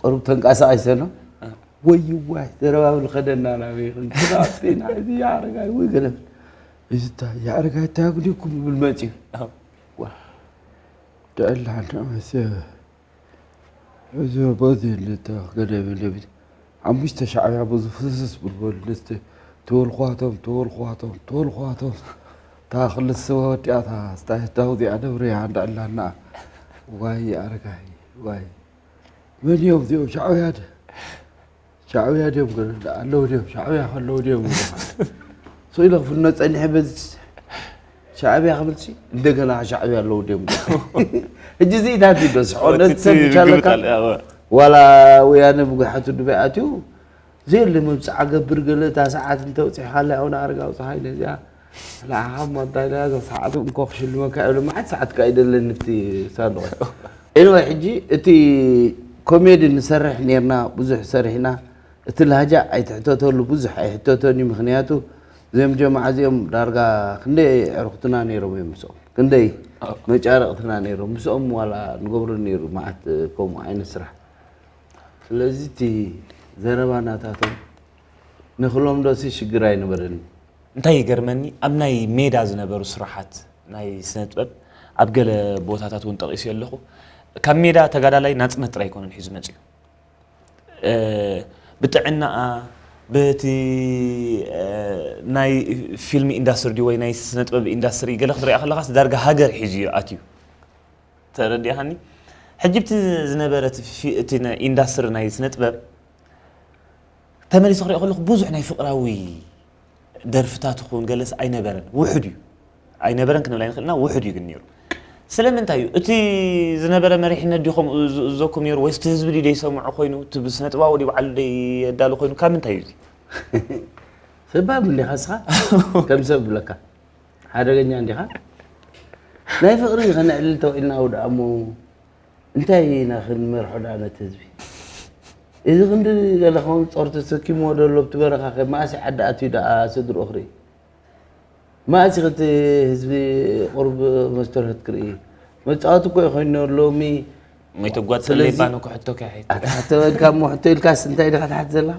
ቅሩብ ተንቀሳቒሰ ነው ወይ ዋይ ዘረባብል ከደና ናበይ ክንትናፍቲና እዚ የኣረጋይ ወይ ገለ እዚ የኣረጋይ እንታይ ኣግዲኩም ይብል መፂኡ ድዕላ ንዕመስ እዚ ቦዚ ልተ ገደብ ለቢት ሓሙሽተ ሻዕብያ ብዙ ፍስስ ብልበሉ ልስቲ ተወልኳቶም ተወልኳቶም ተወልኳቶም እታ ክልተ ሰባ ወዲኣታ ስታየት ዳውዚኣ ደብርያ እንዳ ዕላና ዋይ ኣረጋይ ዋይ መን እዮም እዚኦም ሻዕብያ ደ ሻዕብያ ድዮም ገለ ኣለዉ ድዮም ሻዕብያ ከለዉ ድዮም ስኢለ ክፍኖ ፀኒሐ በዚ ሻዕብያ ክብልሲ እንደገና ሻዕብያ ኣለዉ ድዮም? ሕጂ እዚኢታት እዩ ደስሖ። ነቲ ሰብ ምቻለካ ዋላ ወያነ ብጉሓቱ ድበይ ኣትዩ ዘየለ መብፅዓ ገብር ገለ እታ ሰዓት እንተውፂእኻላ ያውና ኣረጋዊ ፀሃይ ነዚኣ ንዓኻ እሞ እንታይ ኢላ እዛ ሰዓት እንኮ ክሽልመካ ኢሉ መዓት ሰዓት ካ ይደለኒ እቲ ሳንዱቕ። ኤንወይ ሕጂ እቲ ኮሜዲ ንሰርሕ ኔርና ብዙሕ ሰሪሕና እቲ ላህጃ ኣይትሕተተሉ ብዙሕ ኣይሕተተን እዩ ምክንያቱ እዚኦም ጀማዓ እዚኦም ዳርጋ ክንደይ ዕሩኽትና ነይሮም እዮም ምስኦም ክንደይ መጫረቕትና ነይሮም ምስኦም ዋላ ንገብሮ ነይሩ መዓት ከምኡ ዓይነት ስራሕ ስለዚ እቲ ዘረባ ናታቶም ንክሎም ዶሲ ሽግር ኣይነበረን እንታይ ይገርመኒ ኣብ ናይ ሜዳ ዝነበሩ ስራሓት ናይ ስነ ጥበብ ኣብ ገለ ቦታታት እውን ጠቒሱ ኣለኹ ካብ ሜዳ ተጋዳላይ ናፅነት ጥራይ ኣይኮነን ሒዙ መፅዩ ብጥዕናኣ በቲ ናይ ፊልም ኢንዳስትሪ ወይ ናይ ስነ ጥበብ ኢንዳስትሪ ገለ ክትሪኣ ከለኻስ ዳርጋ ሃገር ሒዙ እዩ ኣትዩ ተረዲእኻኒ ሕጂ ብቲ ዝነበረ እቲ ኢንዳስትሪ ናይ ስነ ጥበብ ተመሊሱ ክሪኦ ከለኹ ብዙሕ ናይ ፍቅራዊ ደርፍታት ይኹን ገለስ ኣይነበረን ውሑድ እዩ ኣይነበረን ክንብል ኣይንኽእልና ውሑድ እዩ ግን ነይሩ ስለምንታይ እዩ እቲ ዝነበረ መሪሕነት ድዩ ከምኡ ዝእዘኩም ነይሩ ወይስ እቲ ህዝቢ ድዩ ደይሰምዖ ኮይኑ እቲ ብስነ ጥባዊ ድዩ ባዕሉ ደየዳሉ ኮይኑ ካብ ምንታይ እዩ እዚ ሰባብ እንዲኻ እስኻ ከም ሰብ ብለካ ሓደገኛ እንዲኻ ናይ ፍቅሪ ከነዕልል ተውዒልና ኣውድኣሞ እንታይ ኢና ክንመርሖ ደኣ ነቲ ህዝቢ እዚ ክንዲ ገለ ከም ጾር ተሰኪምዎ ደሎ ኣብቲ በረኻ ከ መኣስ ዓዲ ኣትዩ ደኣ ስድርኡ ክርኢ መኣስ እቲ ህዝቢ ቁሩብ መስተርህት ክርኢ መጻወቲ እኮ እዩ ኮይኑ ሎሚ ሞይተ ጓድ ስለዚ- ጸለይባን እኮ ሕቶ ከሕት ኣትሓተወልካ እሞ ሕቶ ኢልካስ እንታይ ኢኻ ትሓት ዘላ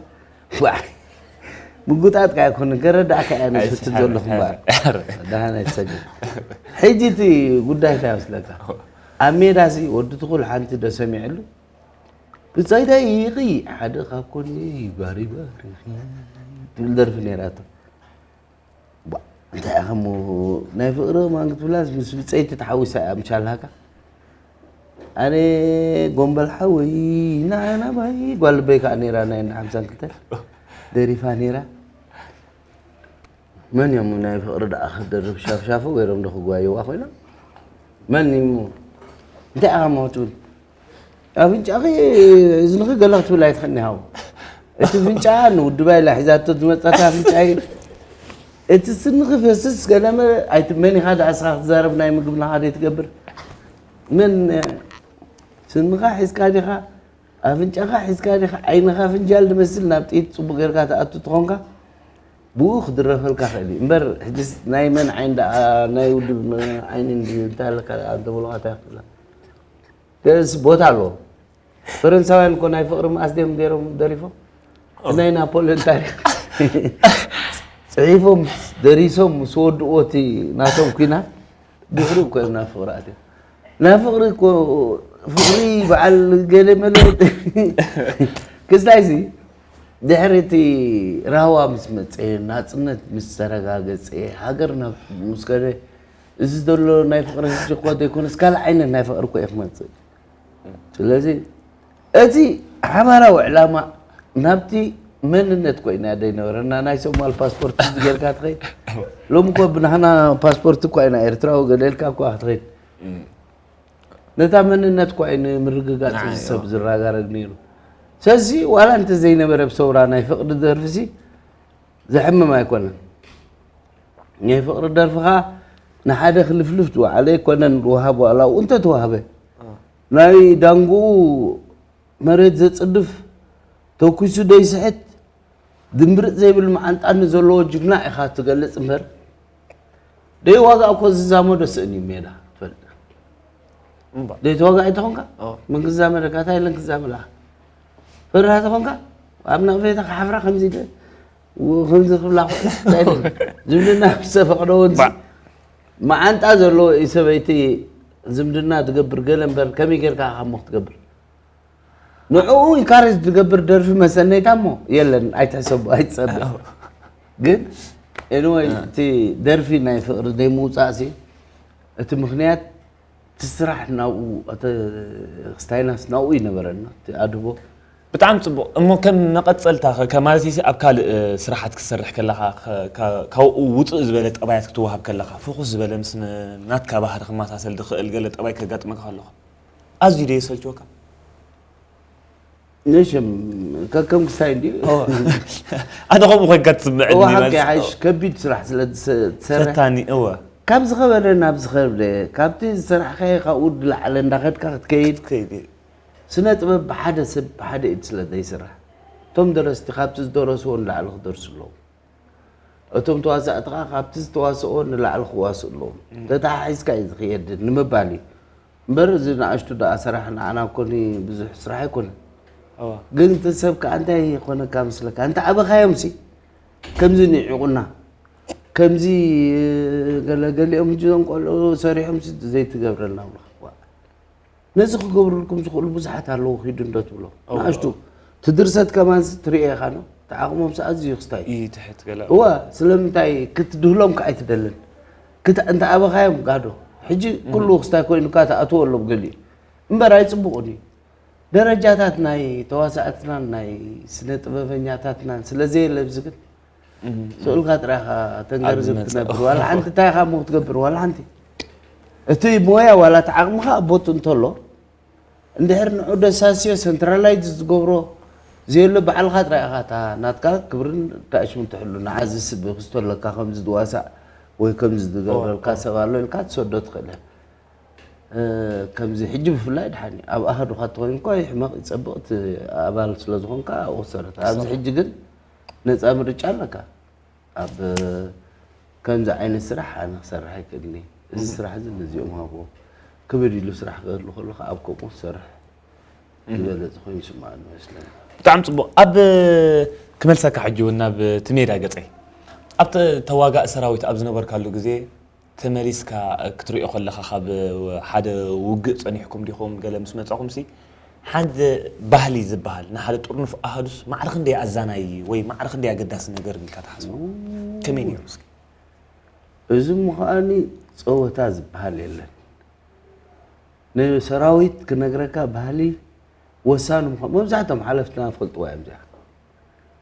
ዋዕ ምጉጣጥካ ኣይኮነ ገረዳእካ እያ ነስፍትን ዘለኹ እምበኣር ደሃን ኣይትሰግድ ሕጂ እቲ ጉዳይ እንታይ መስለካ ኣብ ሜዳ ሲ ወዲ ትኹል ሓንቲ ዶ ሰሚዕሉ ብጻይዳ ይኺ ሓደ ካብ ኮኒ ባሪባሪ ትብል ደርፊ ነይራቶ እንታይ ኢኻ እሞ ናይ ፍቕሪ ማን ክትብላስ ምስ ብፀይቲ ተሓዊሳ እያ ምሻልሃካ ኣነ ጎንበል ሓወይ ናናባይ ጓል ልበይ ከዓ ነይራ ናይ እንዳ ሓምሳን ክልተን ደሪፋ ነይራ መን እዮም ናይ ፍቕሪ ደኣ ክደርብ ሻፍሻፉ ገይሮም ዶ ክጓየዋ ኮይኖም መን እዩ እንታይ ኢኻ እሞ ትብል ኣፍንጫኺ እዝንኺ ገለ ክትብል ኣይትኽእልኒ ሃው እቲ ፍንጫ ንውድባ ኢላ ሒዛቶ ዝመፀት ኣፍንጫ እዩ እቲ ስንኺ ፈስስ ገለመ ኣይትመን ኢኻ ደኣ እስኻ ክትዛረብ ናይ ምግብናኻ ደይ ትገብር መን ስንኻ ሒዝካ ዲኻ ኣፍንጫኻ ሒዝካ ዲኻ ዓይንኻ ፍንጃል ዝመስል ናብ ጥይት ፅቡቅ ጌርካ ትኣቱ ትኾንካ ብኡ ክድረፈልካ ክእል እዩ እምበር ሕጅስ ናይ መን ዓይን ደኣ ናይ ውድብ ዓይኒ እንድዩ እንታይ ኣለካ ደኣ እንተበሉኻ እንታይ ክብላ ገለስ ቦታ ኣለዎ ፈረንሳውያን እኮ ናይ ፍቕሪ መኣስ ድዮም ገይሮም ደሪፎም ናይ ናፖሊዮን ታሪክ ፅሒፎም ደሪሶም ምስ ወድእዎ እቲ ናቶም ኩናት ድሕሪኡ እኮ እዮም ናብ ፍቕሪ ኣትዮም ናብ ፍቕሪ እኮ ፍቕሪ በዓል ገለ መለ ክስታይሲ ድሕሪ እቲ ራህዋ ምስ መፀ ናፅነት ምስ ተረጋገፀ ሃገር ናብ ምስ ከደ እዚ ዘሎ ናይ ፍቕሪ ህጂ እኮ ዘይኮነስ ካልእ ዓይነት ናይ ፍቕሪ እኮ እዩ ክመፅእ ስለዚ እቲ ሓባራዊ ዕላማ ናብቲ መንነት ኮይና ደይነበረና ናይ ሶማል ፓስፖርት ጌርካ ትኸይድ ሎም እኮ ብናህና ፓስፖርት እኳ ኢና ኤርትራዊ ገደልካ እኳ ክትኸይድ ነታ መንነት እኳ እዩ ንምርግጋፅ እዚ ሰብ ዝረጋረግ ነይሩ ሰዚ ዋላ እንተ ዘይነበረ ብሰውራ ናይ ፍቕዲ ደርፍሲ ዘሕምም ኣይኮነን ናይ ፍቕሪ ደርፍኻ ንሓደ ክልፍልፍ ዝወዓለ ኣይኮነን ዝወሃብ ዋላ ኣብኡ እንተተዋህበ ናይ ዳንጉኡ መሬት ዘፅድፍ ተኩሱ ደይስሕት ድምብርፅ ዘይብል መዓንጣኒ ዘለዎ ጅግና ኢኻ ትገልፅ እምበር ደይዋጋእ እኮ ዝዛመዶ ስእን እዩ ሜዳ ትፈልጥ ደይተዋጋእ ኣይተኾንካ ምን ክዛመደካ እንታይ ኢለን ክዛመዳ ፈሪሃ ተኾንካ ኣብ ነቕፌታ ክሓፍራ ከምዚ ከምዚ ክብላ ዝምድና ዝተፈቕዶ እውን መዓንጣ ዘለዎ እዩ ሰበይቲ ዝምድና ትገብር ገለ እምበር ከመይ ጌርካ ኢኻ እሞ ክትገብር ንዕኡ ኢንካሬጅ ዝገብር ደርፊ መሰነይታ እሞ የለን ኣይትሕሰቡ ኣይትጸብእ ግን ኤኒወይ እቲ ደርፊ ናይ ፍቕሪ ዘይምውጻእ ሲ እቲ ምኽንያት እቲ ስራሕ ናብኡ እቲ ክስታይናስ ናብኡ ይነበረና እቲ ኣድቦ ብጣዕሚ ጽቡቕ። እሞ ከም መቐጸልታ ከ-፣ ከማለት ኢሲ ኣብ ካልእ፣ እ፣ ስራሓት ክትሰርሕ ከለኻ፣ ከ-፣ ከ-፣ ካብኡ ውጽእ ዝበለ ጠባያት ክትወሃብ ከለኻ፣ ፍኹስ ዝበለ ምስ ን-፣ ናትካ ባህሪ ክመሳሰል ዝኽእል ገለ ጠባይ ከጋጥመካ ከለኹ፣ ኣዝዩ ዶ የሰልችወካ? ነሽም ከከም ክስታይ እንዲ ኦ። ኣነ ከምኡ ኮይንካ ትስምዐኒ እዋ ሓቂ ማለት ሓይሽ ከቢድ ስራሕ ስለ ትሰ- ትሰርሕ ፈታኒ፣ እወ። ካብ ዝኸበደ ናብ ዝኸብደ ካብቲ ዝሰራሕካዮ ካብኡ ዝለዓለ እንዳኸድካ ክትከይድ ከይዲ። ስነ ጥበብ ብሓደ ሰብ ብሓደ ኢድ ስለ ዘይስራሕ እቶም ደረስቲ ካብቲ ዝደረስዎ ንላዕሊ ክደርሱ ኣለዎም። እቶም ተዋሳእቲ ከዓ ካብቲ ዝተዋስኦ ንላዕሊ ክዋስኡ ኣለዎም። ተተሓሒዝካ እዩ ዝኽየድ ንምባል እዩ እምበር እዚ ንኣሽቱ ደኣ ሰራሕ ንዓና ኮኒ ብዙሕ ስራሕ ኣይኮነ። እወ። ግን እቲ ሰብ ከዓ እንታይ ይኾነካ ምስለካ እንተ ኣበኻዮም ሲ ከምዚ ንዒቑና ከምዚ ገለገሊኦም ሕጂ ዞም ቆልዑ ሰሪሖም ሲ ዘይትገብረልና ብሎ ነዚ ክገብሩልኩም ዝኽእሉ ብዙሓት ኣለዉ ኪዱ እንዶ ትብሎ እወ። ንኣሽቱ ትድርሰት ከማን ትሪኦ ኢኻ ኖ ተዓቕሞም ሰ ኣዝዩ ክስታይ እዩ። እዩ ትሕት ገለ እወ ስለምንታይ ክትድህሎም ከዓ ኣይትደልን ክት እንተ ኣበኻዮም ጋዶ ሕጂ ኩሉ ክስታይ ኮይኑካ ተኣትዎ ኣሎ ገሊኡ እምበር ኣይፅቡቕን እዩ። ደረጃታት ናይ ተዋሳእትናን ናይ ስነ ጥበበኛታትናን ስለ ዘየለ ኣብዚ ግን ስእልካ ጥራይኻ ተንገርዝብ ኣብ ዝመጽእ። ትነብር ዋላ ሓንቲ እንታይ ኢኻ እሞ ክትገብር ዋላ ሓንቲ እቲ ሞያ ዋላ እቲ ዓቕምኻ ኣብ ቦቱ እንተሎ እንድሕር ንዑ ደሳስዮ ሰንትራላይዝ ዝገብሮ ዘየሎ ባዕልኻ ጥራይ ኢኻ እታ ናትካ ክብርን ታእሽሙን ትሕሉ ንዓ ዝስብ ክስቶ ኣለካ ከምዚ ዝዋሳእ ወይ ከምዚ ዝገብረልካ ሰብ ኣሎ ኢልካ ትሰዶ ትኽእል ኢኻ። እ፣ ከምዚ ሕጂ ብፍላይ ድሓን እዩ ኣብ ኣሃዱኻ ተኮይንኳ ይሕመቕ ይፀብቕ እቲ ኣባል ስለ ዝኾንካ ኣብኡ ክሰርሕ ኣብዚ ሕጂ ግን ነፃ ምርጫ ኣለካ ኣብ ከምዚ ዓይነት ስራሕ ኣነ ክሰርሕ ኣይክእልኒ እዚ ስራሕ እዚ ነዚኦም ሃቦ ክብድ ኢሉ ስራሕ ክህሉ ከሎ ከዓ ኣብ ከምኡ ክሰርሕ ዝበለፀ ኮይኑ ይስምዓኒ መስለኒ። ብጣዕሚ ጽቡቕ። ኣብ ክመልሰካ ሕጂ እውን ናብ እቲ ሜዳ ገጸይ። ኣብ ተ-፣ ተዋጋእ ሰራዊት ኣብ ዝነበርካሉ ግዜ ተመሊስካ ክትሪኦ ከለኻ ካብ ሓደ ውግእ ጸኒሕኩም ዲኹም ገለ ምስ መጻኹም ሲ ሓንቲ ባህሊ ዝበሃል ንሓደ ጥርኑፍ ኣሃዱስ ማዕረ ክንደይ ኣዛናይ ወይ ማዕረ ክንደይ ኣገዳሲ ነገር ኢልካ ትሓስቦ? ከመይ ነይሩ እስኪ? እዚ ምዃኒ ጸወታ ዝበሃል የለን። ንሰራዊት ክነግረካ ባህሊ ወሳኒ ምዃኑ መብዛሕቶም ሓለፍትና ፈልጥዋ እዮም እዚኣ።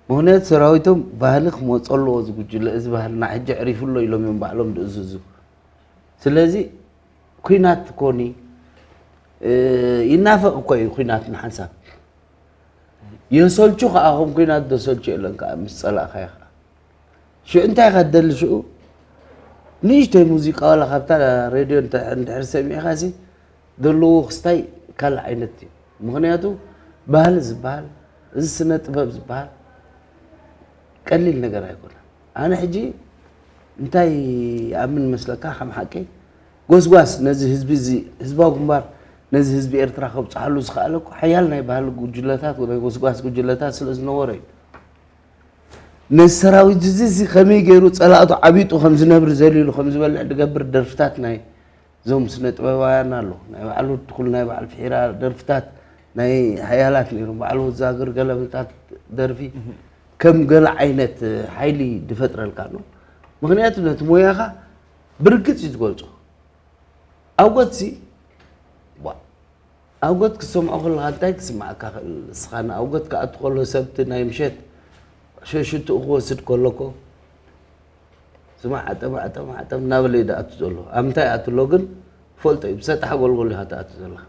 ምኽንያቱ ሰራዊቶም ባህሊ ክመፀ ኣለዎ እዚ ጉጅለ እዚ ባህልና ሕጂ ዕሪፉ ኣሎ ኢሎም እዮም ባዕሎም ዝእዝዙ። ስለዚ ኩናት ኮኒ እ፣ ይናፈቕ እኮ እዩ ኩናት ንሓንሳብ የሰልቹ ከዓ ከም ኩናት ዘሰልቹ የለን ከዓ ምስ ፀላእካዮ ከዓ ሽዑ እንታይ ኢኻ ትደሊ ሽዑ ንእሽተይ ሙዚቃ ዋላ ካብታ ሬድዮ እንተ- እንድሕር ሰሚዕካ ሲ ዘለዎ ክስታይ ካልእ ዓይነት እዩ። ምኽንያቱ ባህሊ ዝበሃል እዚ ስነ ጥበብ ዝበሃል ቀሊል ነገር ኣይኮነን። ኣነ ሕጂ እንታይ ይኣምን መስለካ ከም ሓቂ ጎስጓስ ነዚ ህዝቢ እዚ ህዝባዊ ግንባር ነዚ ህዝቢ ኤርትራ ከብፅሓሉ ዝኸኣለ እኮ ሓያል ናይ ባህሊ ጉጅለታት ናይ ጎስጓስ ጉጅለታት ስለ ዝነበረ እዩ። ነዚ ሰራዊት እዚ እዚ ከመይ ገይሩ ፀላእቱ ዓቢጡ ከም ዝነብር ዘሊሉ ከም ዝበልዕ ዝገብር ደርፍታት ናይ እዞም ስነ ጥበባውያን ኣሎ ናይ ባዕሉ ትኩል ናይ ባዕሉ ፍሒራ ደርፍታት ናይ ሓያላት ነይሮም ባዕሉ ወዛግር ገለመታት ደርፊ ከም ገለ ዓይነት ሓይሊ ዝፈጥረልካ ኣሎ። ምክንያቱ ነቲ ሞያኻ ብርግፅ እዩ ዝገልፆ። ኣብ ጎትሲ ዋ ኣብ ጎት ክሰምዖ ከለካ እንታይ ክስማዓካ ክእል ንስኻ ንኣብ ጎት ክኣቱ ከሎ ሰብቲ ናይ ምሸት ሸሽትኡ ክወስድ ከሎ እኮ ስማዕ ዓጠም ዓጠም ዓጠም እናበለ እዩ ዝኣቱ ዘሎ ኣብ ምንታይ ይኣቱ ኣሎ ግን ፈልጦ እዩ ብሰጣሕ ጎልጎል ኢኻ ትኣቱ ዘለኻ።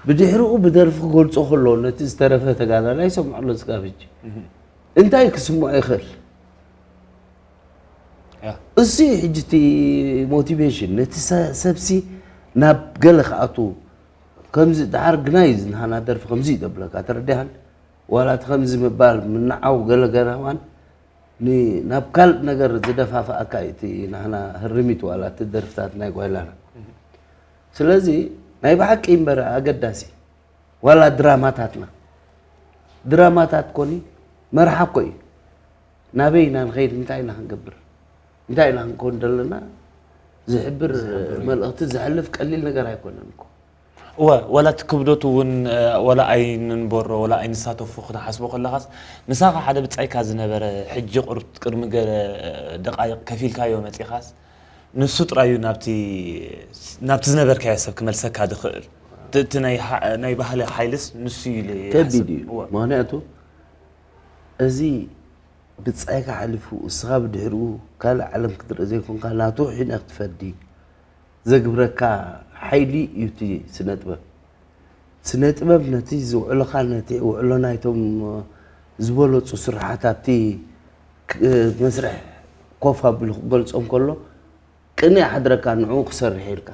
ብድሕሪኡ ብደርፊ ክገልፆ ከሎ ነቲ ዝተረፈ ተጋዳላይ ይሰምዖ ኣሎ ስጋብ ሕጂ እንታይ ክስምዖ ይኽእል? እሱ እዩ ሕጂ እቲ ሞቲቬሽን ነቲ ሰብሲ ናብ ገለ ክኣቱ ከምዚ ድሓር ግናይ ዝንሃና ደርፊ ከምዚ እዩ ዘብለካ ተረዲኻን ዋላ እቲ ከምዚ ምባል ምንዓው ገለ ገለ ከማን ናብ ካልእ ነገር ዝደፋፍኣካ እዩ እቲ ናህና ህርሚት ዋላ እቲ ደርፍታት ናይ ጓይላና ስለዚ ናይ ብሓቂ እምበር ኣገዳሲ ዋላ ድራማታትና ድራማታት ኮኒ መርሓ እኮ እዩ ናበይ ኢና ንኸይድ እንታይ ኢና ክንገብር እንታይ ኢና ክንከውን ዘለና ዝሕብር መልእኽቲ ዘሕልፍ ቀሊል ነገር ኣይኮነን እኮ እወ ወላ እቲ ክብደቱ እውን ወላ ኣይንንበሮ ወላ ኣይንሳተፎ ክትሓስቦ ከለኻስ ምሳኻ ሓደ ብጻይካ ዝነበረ ሕጂ ቁርብ ቅድሚ ገለ ደቃይቕ ከፊልካዮ መጺኻስ ንሱ ጥራይ እዩ ናብቲ ናብቲ ዝነበርካዮ ሰብ ክመልሰካ ዝኽእል እቲ እቲ ናይ ሓ- ናይ ባህሊ ሓይልስ ንሱ ኢለ ከቢድ ይሓስብ። እዩ። እወ። ምክንያቱ እዚ ብጻይካ ሓሊፉ እስኻ ብድሕሪኡ ካልእ ዓለም ክትርኢ ዘይኮንካ ናቱ ሒነ ክትፈዲ ዘግብረካ ሓይሊ እዩ እቲ ስነ ጥበብ። ስነ ጥበብ ነቲ ዝውዕሎኻ ነቲ ውዕሎ ናይቶም ዝበለፁ ስርሓት ኣብቲ ክ- መስርሕ ኮፍ ኣቢሉ ክገልፆም ከሎ ቅንእ ሓድረካ ንዕኡ ክሰርሕ ኢልካ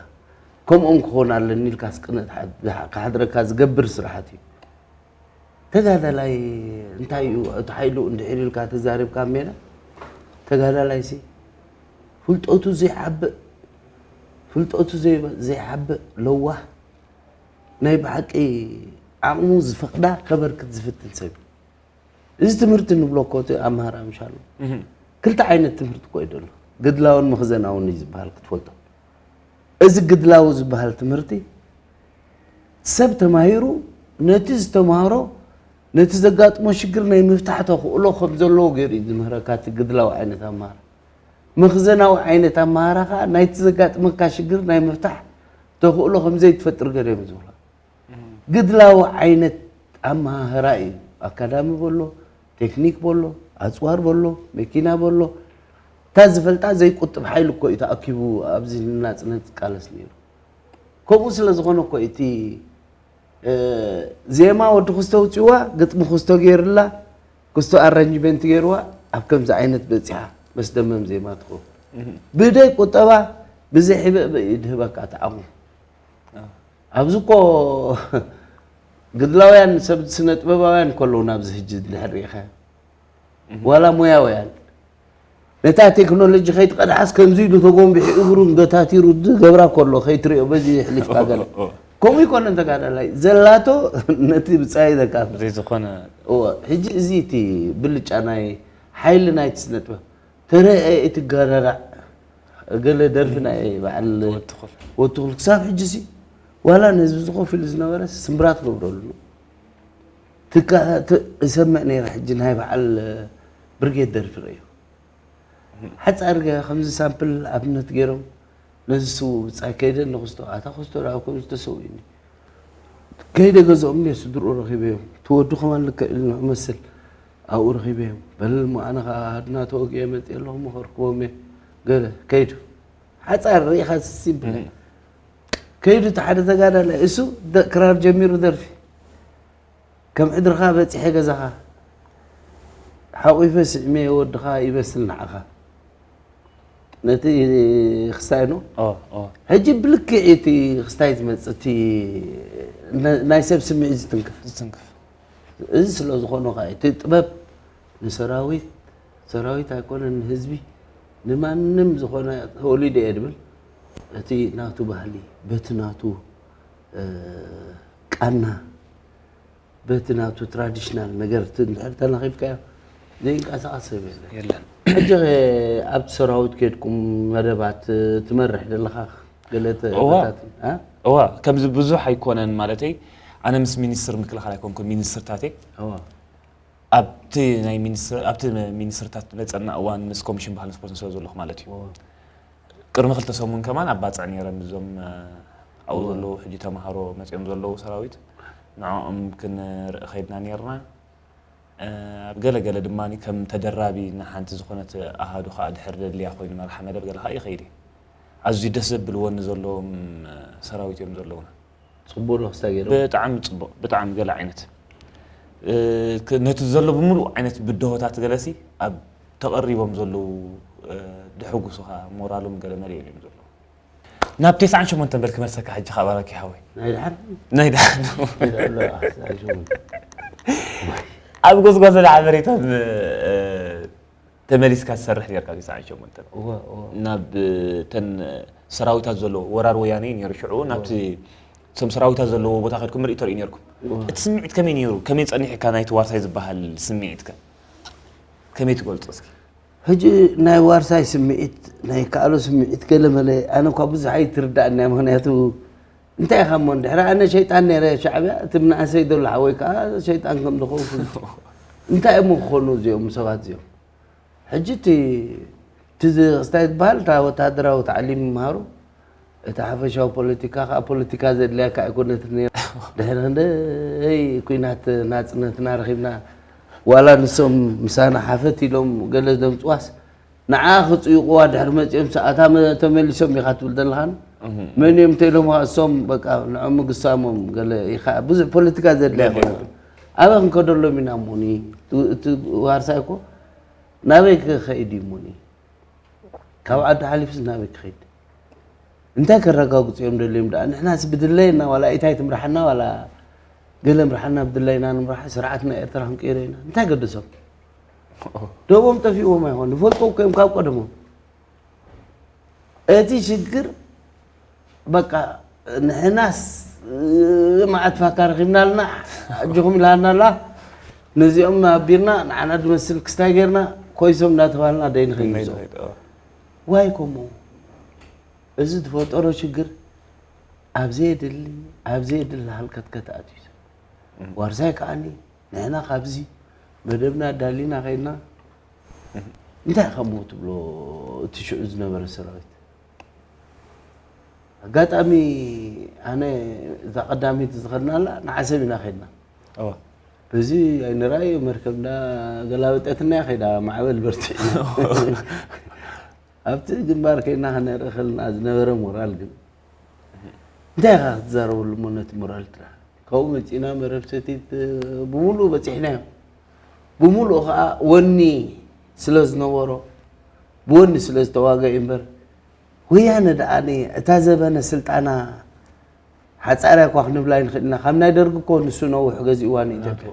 ከምኦም ክኾን ኣለኒ ኢልካስ ቅንእ ክሓድረካ ዝገብር ስራሓት እዩ። ተጋዳላይ እንታይ እዩ እቲ ሓይሉ እንድሕር ኢልካ ተዛሪብካ ኣብ ሜዳ ተጋዳላይ ሲ ፍልጠቱ ዘይሓብእ ፍልጠቱ ዘይበ- ዘይሓብእ ለዋህ ናይ ብሓቂ ዓቕሙ ዝፈቕዳ ከበርክት ዝፍትን ሰብ እዩ። እዚ ትምህርቲ ንብሎ እኮ እቲ ኣምሃራ ምሻሉ ክልተ ዓይነት ትምህርቲ እኮ እዩ ዘሎ። ግድላውን መኽዘናውን እዩ ዝበሃል ክትፈልጦ። እዚ ግድላዊ ዝበሃል ትምህርቲ ሰብ ተማሂሩ ነቲ ዝተምሃሮ ነቲ ዘጋጥሞ ሽግር ናይ ምፍታሕ ተኽእሎ ከም ዘለዎ ገይሩ እዩ ዝምህረካ እቲ ግድላዊ ዓይነት ኣምሃራ። መኽዘናዊ ዓይነት ኣምሃራ ከዓ ናይቲ ዘጋጥመካ ሽግር ናይ ምፍታሕ ተኽእሎ ከም ዘይትፈጥር ገይሩ እዮም ዝብሉካ። ግድላዊ ዓይነት ኣመሃህራ እዩ። ኣካዳሚ በሎ፣ ቴክኒክ በሎ፣ ኣፅዋር በሎ፣ መኪና በሎ፣ እታ ዝፈልጣ ዘይቁጥብ ሓይሊ እኮ እዩ ተኣኪቡ ኣብዚ ናፅነት ዝቃለስ ነይሩ። ከምኡ ስለ ዝኾነ እኮ እቲ እ፣ ዜማ ወዲ ክስቶ ውፅዋ ግጥሚ ክስቶ ገይርላ ክስቶ ኣረንጅመንት ገይርዋ ኣብ ከምዚ ዓይነት በፂሓ መስደመም ዜማ ትኸውን ብደይ ቁጠባ ብዘይ ሕብእብእ እዩ ድህበካ ተዓቕሙ ኣብዚ እኮ ግድላውያን ሰብ ስነ ጥበባውያን ከለዉ ናብዚ ህጂ እንድሕር ርኢኻ ዋላ ሞያውያን ነታ ቴክኖሎጂ ከይትቐድሓስ ከምዚ ኢሉ ተጎንቢሑ እግሩ እንገታቲሩ ዝገብራ ከሎ ከይትሪኦ በዚ የሕሊፍካ ገለ ከምኡ ይኮነን ተጋዳላይ ዘላቶ ነቲ ብፃይ ዘካፍል ዘይዝኾነ እወ ሕጂ እዚ እቲ ብልጫ ናይ ሓይሊ ናይቲ ስነ ጥበብ ተረአ እቲ ጋዳዳዕ ገለ ደርፊ ናይ በዓል ወትኹል ወትኹል ክሳብ ሕጂ ሲ ዋላ ነዚ ዝኸፍሉ ዝነበረ ስምብራት ገብረሉ ትካ- ት- እሰምዕ ነይረ ሕጂ ናይ በዓል ብርጌድ ደርፊ ረእዩ ሓፃር ገ- ከምዚ ሳምፕል ኣብነት ገይሮም ነዚ ስው ብፃይ ከይደ ንክስቶ ኣታ ክስቶ ዳ ከም ዝተሰውእኒ ከይደ ገዝኦም እየ ስድርኡ ረኺበዮም ትወዱ ከማን ልክዕ ኢሉ ንዕኡ መስል ኣብኡ ረኺበዮም በል እሞ ኣነ ከዓ ኣድና ተወግአ መፅእ ኣለኹ መኸርክዎም እየ ገለ ከይዱ ሓፃር ርኢኻ ሲምፕል ከይዱ እቲ ሓደ ተጋዳላይ እሱ ደ- ክራር ጀሚሩ ደርፊ ከም ዕድርኻ በፂሐ ገዛኻ ሓቑፈ ስዕመ ወድኻ ይመስል ንዓኻ ነቲ ክስታይ ነው ኦ ኦ ሕጂ ብልክዕ እቲ ክስታይ ዝመፅእ እቲ ነ- ናይ ሰብ ስምዒት ዝትንክፍ ዝትንክፍ እዚ ስለ ዝኾነ ከዓ እቲ ጥበብ ንሰራዊት ሰራዊት ኣይኮነን ንህዝቢ ንማንም ዝኾነ ተወሊደ እየ ድብል እቲ ናቱ ባህሊ በቲ ናቱ እ፣ ቃና በቲ ናቱ ትራዲሽናል ነገር እቲ እንድሕር ተናኺፍካዮ ዘይንቀሳቐስ ሰብ የለን የለን ሕጂ ኸ ኣብቲ ሰራዊት ከድኩም መደባት ትመርሕ ዘለኻ ገለ እዋ። ተበታት እ? እዋ ከምዚ ብዙሕ ኣይኮነን ማለተይ ኣነ ምስ ሚኒስትር ምክልኻል ኣይኮንኩን ሚኒስትርታተይ እዋ ኣብቲ ናይ ሚኒስትር ኣብቲ ሚኒስትርታት መፀና እዋን ምስ ኮሚሽን ባህልን ስፖርትን ስለ ዘለኹ ማለት እዩ እዋ ቅድሚ ክልተ ሰሙን ከማን ኣብ ባፅዕ ነይረ ምስዞም ኣብኡ ዘለዉ ሕጂ ተምሃሮ መፂኦም ዘለዉ ሰራዊት ንዕኦም ክንርኢ ከይድና ነይርና ኣብ ገለ ገለ ድማ ከም ተደራቢ ንሓንቲ ዝኾነት ኣሃዱ ከዓ ድሕር ደድልያ ኮይኑ መርሓ መደብ ገለ ከዓ ይኸይድ እዩ ኣዝዩ ደስ ዘብል ወኒ ዘለዎም ሰራዊት እዮም ዘለዉና ፅቡቅ ዶ ክስታ ገይሩ ብጣዕሚ ፅቡቅ ብጣዕሚ ገለ ዓይነት እ፣ ክ- ነቲ ዘሎ ብምሉእ ዓይነት ብድሆታት ገለሲ ኣብ ተቐሪቦም ዘለዉ እ፣ ድሕጉሱኻ ሞራሎም ገለ መሊኦም እዮም ዘለዉ ናብ ተስዓን ሸሞንተን በል ክመልሰካ ሕጂ ካብ ኣራኪ ሓወይ ናይ ድሓር ናይ ደሓን ይረአ ኣሎ፣ ኣስታሽሙ። ኣብ ጎዝጓዝ ደኣ በሬታ ተመሊስካ ትሰርሕ ኔርካ ግዜ ዓንሸሞንተ እወ፣ እወ። ናብ ተን ሰራዊታት ዘለዎ ወራር ወያነ እዩ ነይሩ ሽዑ ናብቲ እቶም ሰራዊታት ዘለዎ ቦታ ከድኩም ርኢ ተርኢ ነርኩም እወ። እቲ ስምዒት ከመይ ነይሩ ከመይ ጸኒሕካ ናይቲ ዋርሳይ ዝበሃል ስምዒትከ ከመይ ትገልጾ እስኪ ሕጂ ናይ ዋርሳይ ስምዒት ናይ ከኣሎ ስምዒት ገለ መለ ኣነ እኳ ብዙሕ ኣይትርዳእና ምክንያቱ እንታይ ኢኻ እሞ እንድሕር ኣነ ሸይጣን ነይረ ሻዕብያ እቲ ምንኣሰይ ዘሎ ሓወይ ከዓ ሸይጣን ከም ዝኾንኩ እንታይ እሞ ክኾኑ እዚኦም ሰባት እዚኦም ሕጂ እቲ እቲ ክስታይ ዝበሃል እታ ወታደራዊ ታዕሊም ይምሃሩ እቲ ሓፈሻዊ ፖለቲካ ከዓ ፖለቲካ ዘድልያካ ኣይኮነትን ነይራ። ድሕሪ ክንደይ ኩናት ናፅነትና ረኺብና፣ ዋላ ንሶም ምሳና ሓፈት ኢሎም ገለ ዘምፅዋስ፣ ንዓ ክፅይቑዋ ድሕሪ መፂኦም ሰኣታ መ-፣ ተመሊሶም ኢኻ ትብል ዘለኻን፣ መን እዮም እንተኢሎም እሶም በቃ ንዖም ምግሳሞም ገለ ኢኻ። ብዙሕ ፖለቲካ ዘድልያ ኣይኮነትን። ኣበይ ክንከደሎም ኢና እሞኒ? እቲ ዋርሳይ እኮ ናበይ ክኸይድ እዩ እሞኒ? ካብ ዓዲ ሓሊፍስ ናበይ ክኸይድ? እንታይ ከረጋግፁ እዮም ደልዮም ደኣ? ንሕናስ ብድለየና ዋላ ኢታይ ትምርሓና ዋላ ገለ ምርሓና ብድለይና ንምራሕ ስርዓት ናይ ኤርትራ ክንቅይሮ ኢና። እንታይ ገደሶም? ደቦም ጠፊእዎም ኣይኾን፣ ንፈልጦ እኮ እዮም ካብ ቀደሞም። እቲ ሽግር በቃ ንሕናስ መዓት ፋካ ረኺብናልና፣ ኣጆኹም ኢላና ኣላ። ነዚኦም ኣቢርና ንዓና ዝመስል ክስታይ ጌርና ኮይሶም እናተባህልና ደይ ንኸይድ። ዋይ ኮሞ እዚ ዝፈጠሮ ሽግር ኣብ ዘየድሊ ኣብ ዘየድሊ ሃልከትከት ኣትዩ። ዋርሳይ ከዓኒ ንሕና ካብዚ መደብና ኣዳሊና ከይድና እንታይ ከምኡ ትብሎ እቲ ሽዑ ዝነበረ ሰራዊት? ኣጋጣሚ ኣነ እዛ ቀዳሚት ዝኸድናላ ንዓሰብ ኢና ከይድና። እወ። በዚ ኣይንራእዮ መርከብ እንዳ ገላበጠትና እያ ከይዳ ማዕበል በርቲዕና። ኣብቲ ግንባር ከይድና ከነርኢ ከለና ዝነበረ ሞራል ግን እንታይ ኢኻ ክትዛረበሉ እሞ ነቲ ሞራል ጥራሕ? ካብኡ መፂእና መረብ ሰቲት ብምሉእ በፂሕናዮ። ብምሉእ ከዓ ወኒ ስለ ዝነበሮ ብወኒ ስለ ዝተዋገ እዩ እምበር ወያነ ደኣ እታ ዘበነ ስልጣና ሓፃርያ እኳ ክንብላ ይንኽእል ኢና። ካብ ናይ ደርጊ እኮ ንሱ ነዊሕ ገዚእዋ ንኢትዮጵያ።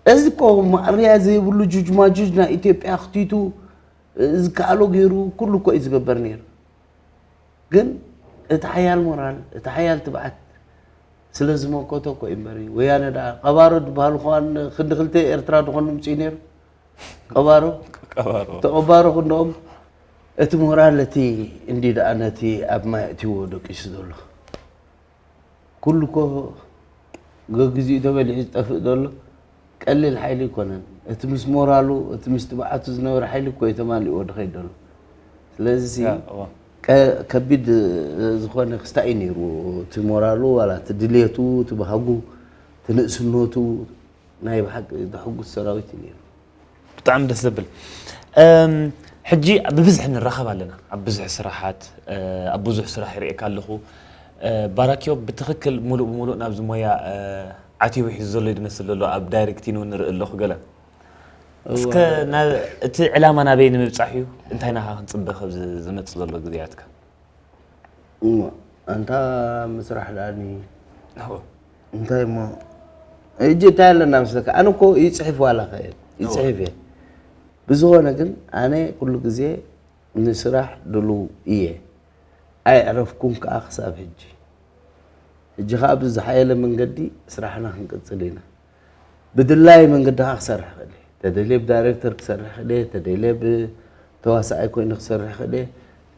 እዚ እኮ ማእርያ ዘይብሉ ጁጅማጁጅ ናይ ኢትዮጵያ ኣኽቲቱ ዝከኣሎ ገይሩ ኩሉ እኮ እዩ ዝገበር ነይሩ። ግን እቲ ሓያል ሞራል እቲ ሓያል ትብዓት ስለ ዝመከቶ እኮ እዩ እምበር እዩ። ወያነ ደኣ ቀባሮ ዝበሃሉ ከዋን ክንዲ ክልተ ኤርትራ ዝኾኑ ምፅኡ ነይሩ። ቀባሮ ቀባሮ ተቐባሮ ክንደኦም እቲ ሞራል እቲ እንዲ ደኣ ነቲ ኣብ ማይ ኣእትይዎ ደቂሱ ዘሎ ኩሉ እኮ ገግዚኡ ተበሊዑ ዝጠፍእ ዘሎ ቀሊል ሓይሊ ኣይኮነን። እቲ ምስ ሞራሉ እቲ ምስ ትብዓቱ ዝነበረ ሓይሊ እኮ እዩ ተማሊእዎ ድኸይድ ዘሎ። ስለዚ ሲ ያ፣ እዋ። ከ- ከቢድ ዝኾነ ክስታይ እዩ ነይሩ። እቲ ሞራሉ ዋላ እቲ ድልየቱ እቲ ባህጉ እቲ ንእስነቱ ናይ ብሓቂ ዘሐጉስ ሰራዊት እዩ ነይሩ። ብጣዕሚ ደስ ዘብል። እም፣ ሕጂ ብብዝሒ ንራኸብ ኣለና ኣብ ብዙሕ ስራሓት፣ እ፣ ኣብ ብዙሕ ስራሕ ይርእየካ ኣለኹ። እ፣ ባራኪዮ ብትኽክል ሙሉእ ብሙሉእ ናብዚ ሞያ፣ እ፣ ዓትዩ ውሒዙ ዘሎ እዩ ዝመስል ዘሎ ኣብ ዳይሬክቲን እውን ንርኢ ኣለኹ ገለ። እስከ ናብ እቲ ዕላማ ናበይ ንምብጻሕ እዩ? እንታይ ናኻ ክንጽበ ከብ ዝ- ዝመጽእ ዘሎ ግዜያትካ? እሞ ኣንታ ምስራሕ ደኣኒ እዎ። እንታይ እሞ ሕጂ እንታይ ኣለና መስለካ? ኣነ እኮ ይፅሕፍ ዋላ ከ ይፅሕፍ እየ። ብዝኾነ ግን ኣነ ኩሉ ግዜ ንስራሕ ድሉው እየ። ኣይዕረፍኩን ከዓ ክሳብ ሕጂ። ሕጂ ከዓ ብዝሓየለ መንገዲ ስራሕና ክንቅፅል ኢና። ብድላይ መንገዲ ከዓ ክሰርሕ ክእል እየ። ተደልየ ብዳይሬክተር ክሰርሕ ክእል እየ፣ ተደልየ ብተዋሳኣይ ኮይነ ክሰርሕ ክእል እየ።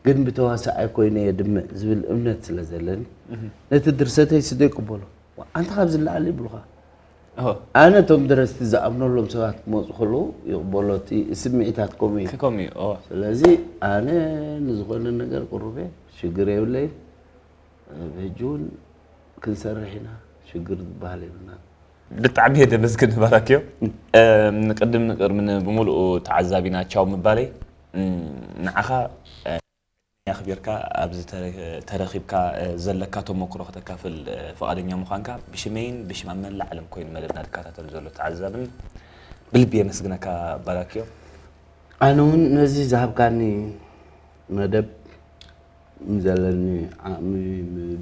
ግን ብተዋሳኣይ ኮይነ እየ ድምዕ ዝብል እምነት ስለ ዘለኒ ነቲ ድርሰተይ ስዶ ይቅበሎ። ኣንታ ካብዚ ላዓሊ ይብሉኻ። እሆ። ኣነ እቶም ደረስቲ ዝኣምነሎም ሰባት ክመፁ ከለዉ ይቕበሎ፣ እቲ ስምዒታት ከምኡ እዩ። ከከም እዩ። እዎ። ስለዚ ኣነ ንዝኾነ ነገር ቅሩብ እየ፣ ሽግር የብለይን። ኣብ ሕጂ እውን ክንሰርሕ ኢና፣ ሽግር ዝበሃል የብልናን። ብጣዕሚ እየ ደመስግን ባራክዮ። እም፣ ቅድም ንቅድሚ ን- ብምሉኡ ተዓዛቢና ቻው ምባለይ፣ እም፣ ንዓኻ፣ እ፣ ኣኽቢርካ ኣብዚ ተረ- ተረኺብካ፣ እ፣ ዘለካ ተሞክሮ ከተካፍል፣ እ፣ ፍቓደኛ ምዃንካ ብሽመይን ብሽም ኣብ መላእ ዓለም ኮይኑ መደብና ዝከታተሉ ዘሎ ተዓዛብን ብልቢ የመስግነካ ባራክዮ። ኣነ እውን ነዚ ዝሃብካኒ መደብ ንዘለኒ ዓቕሚ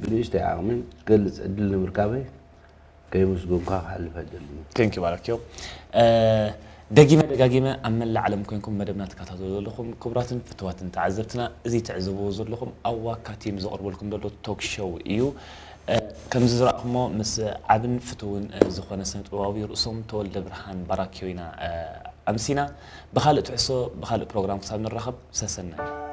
ብንእሽተይ ዓቕሚ ገልፅ ዕድል ንምርካበይ ከየመስገንኩኻ ክሓልፍ ኣይደልን። ቴንኪ ባራክዮ። እ፣ ደጊመ ደጋጊመ ኣብ መላእ ዓለም ኮይንኩም መደብና ትከታተሉ ዘለኹም ክቡራትን ፍትዋትን ተዓዘብትና፣ እዚ ትዕዘብዎ ዘለኹም ኣብ ዋካ ቲም ዘቕርበልኩም ዘሎ ቶክ ሾው እዩ። እ፣ ከምዚ ዝረኣኹሞ ምስ ዓብን ፍትውን፣ እ፣ ዝኾነ ስነ ጥበባዊ ርእሶም ተወልደ ብርሃን ባራክዮ ኢና፣ እ፣ ኣምሲና። ብኻልእ ትሕዝቶ ብኻልእ ፕሮግራም ክሳብ ንራኸብ ሰሰናዩ።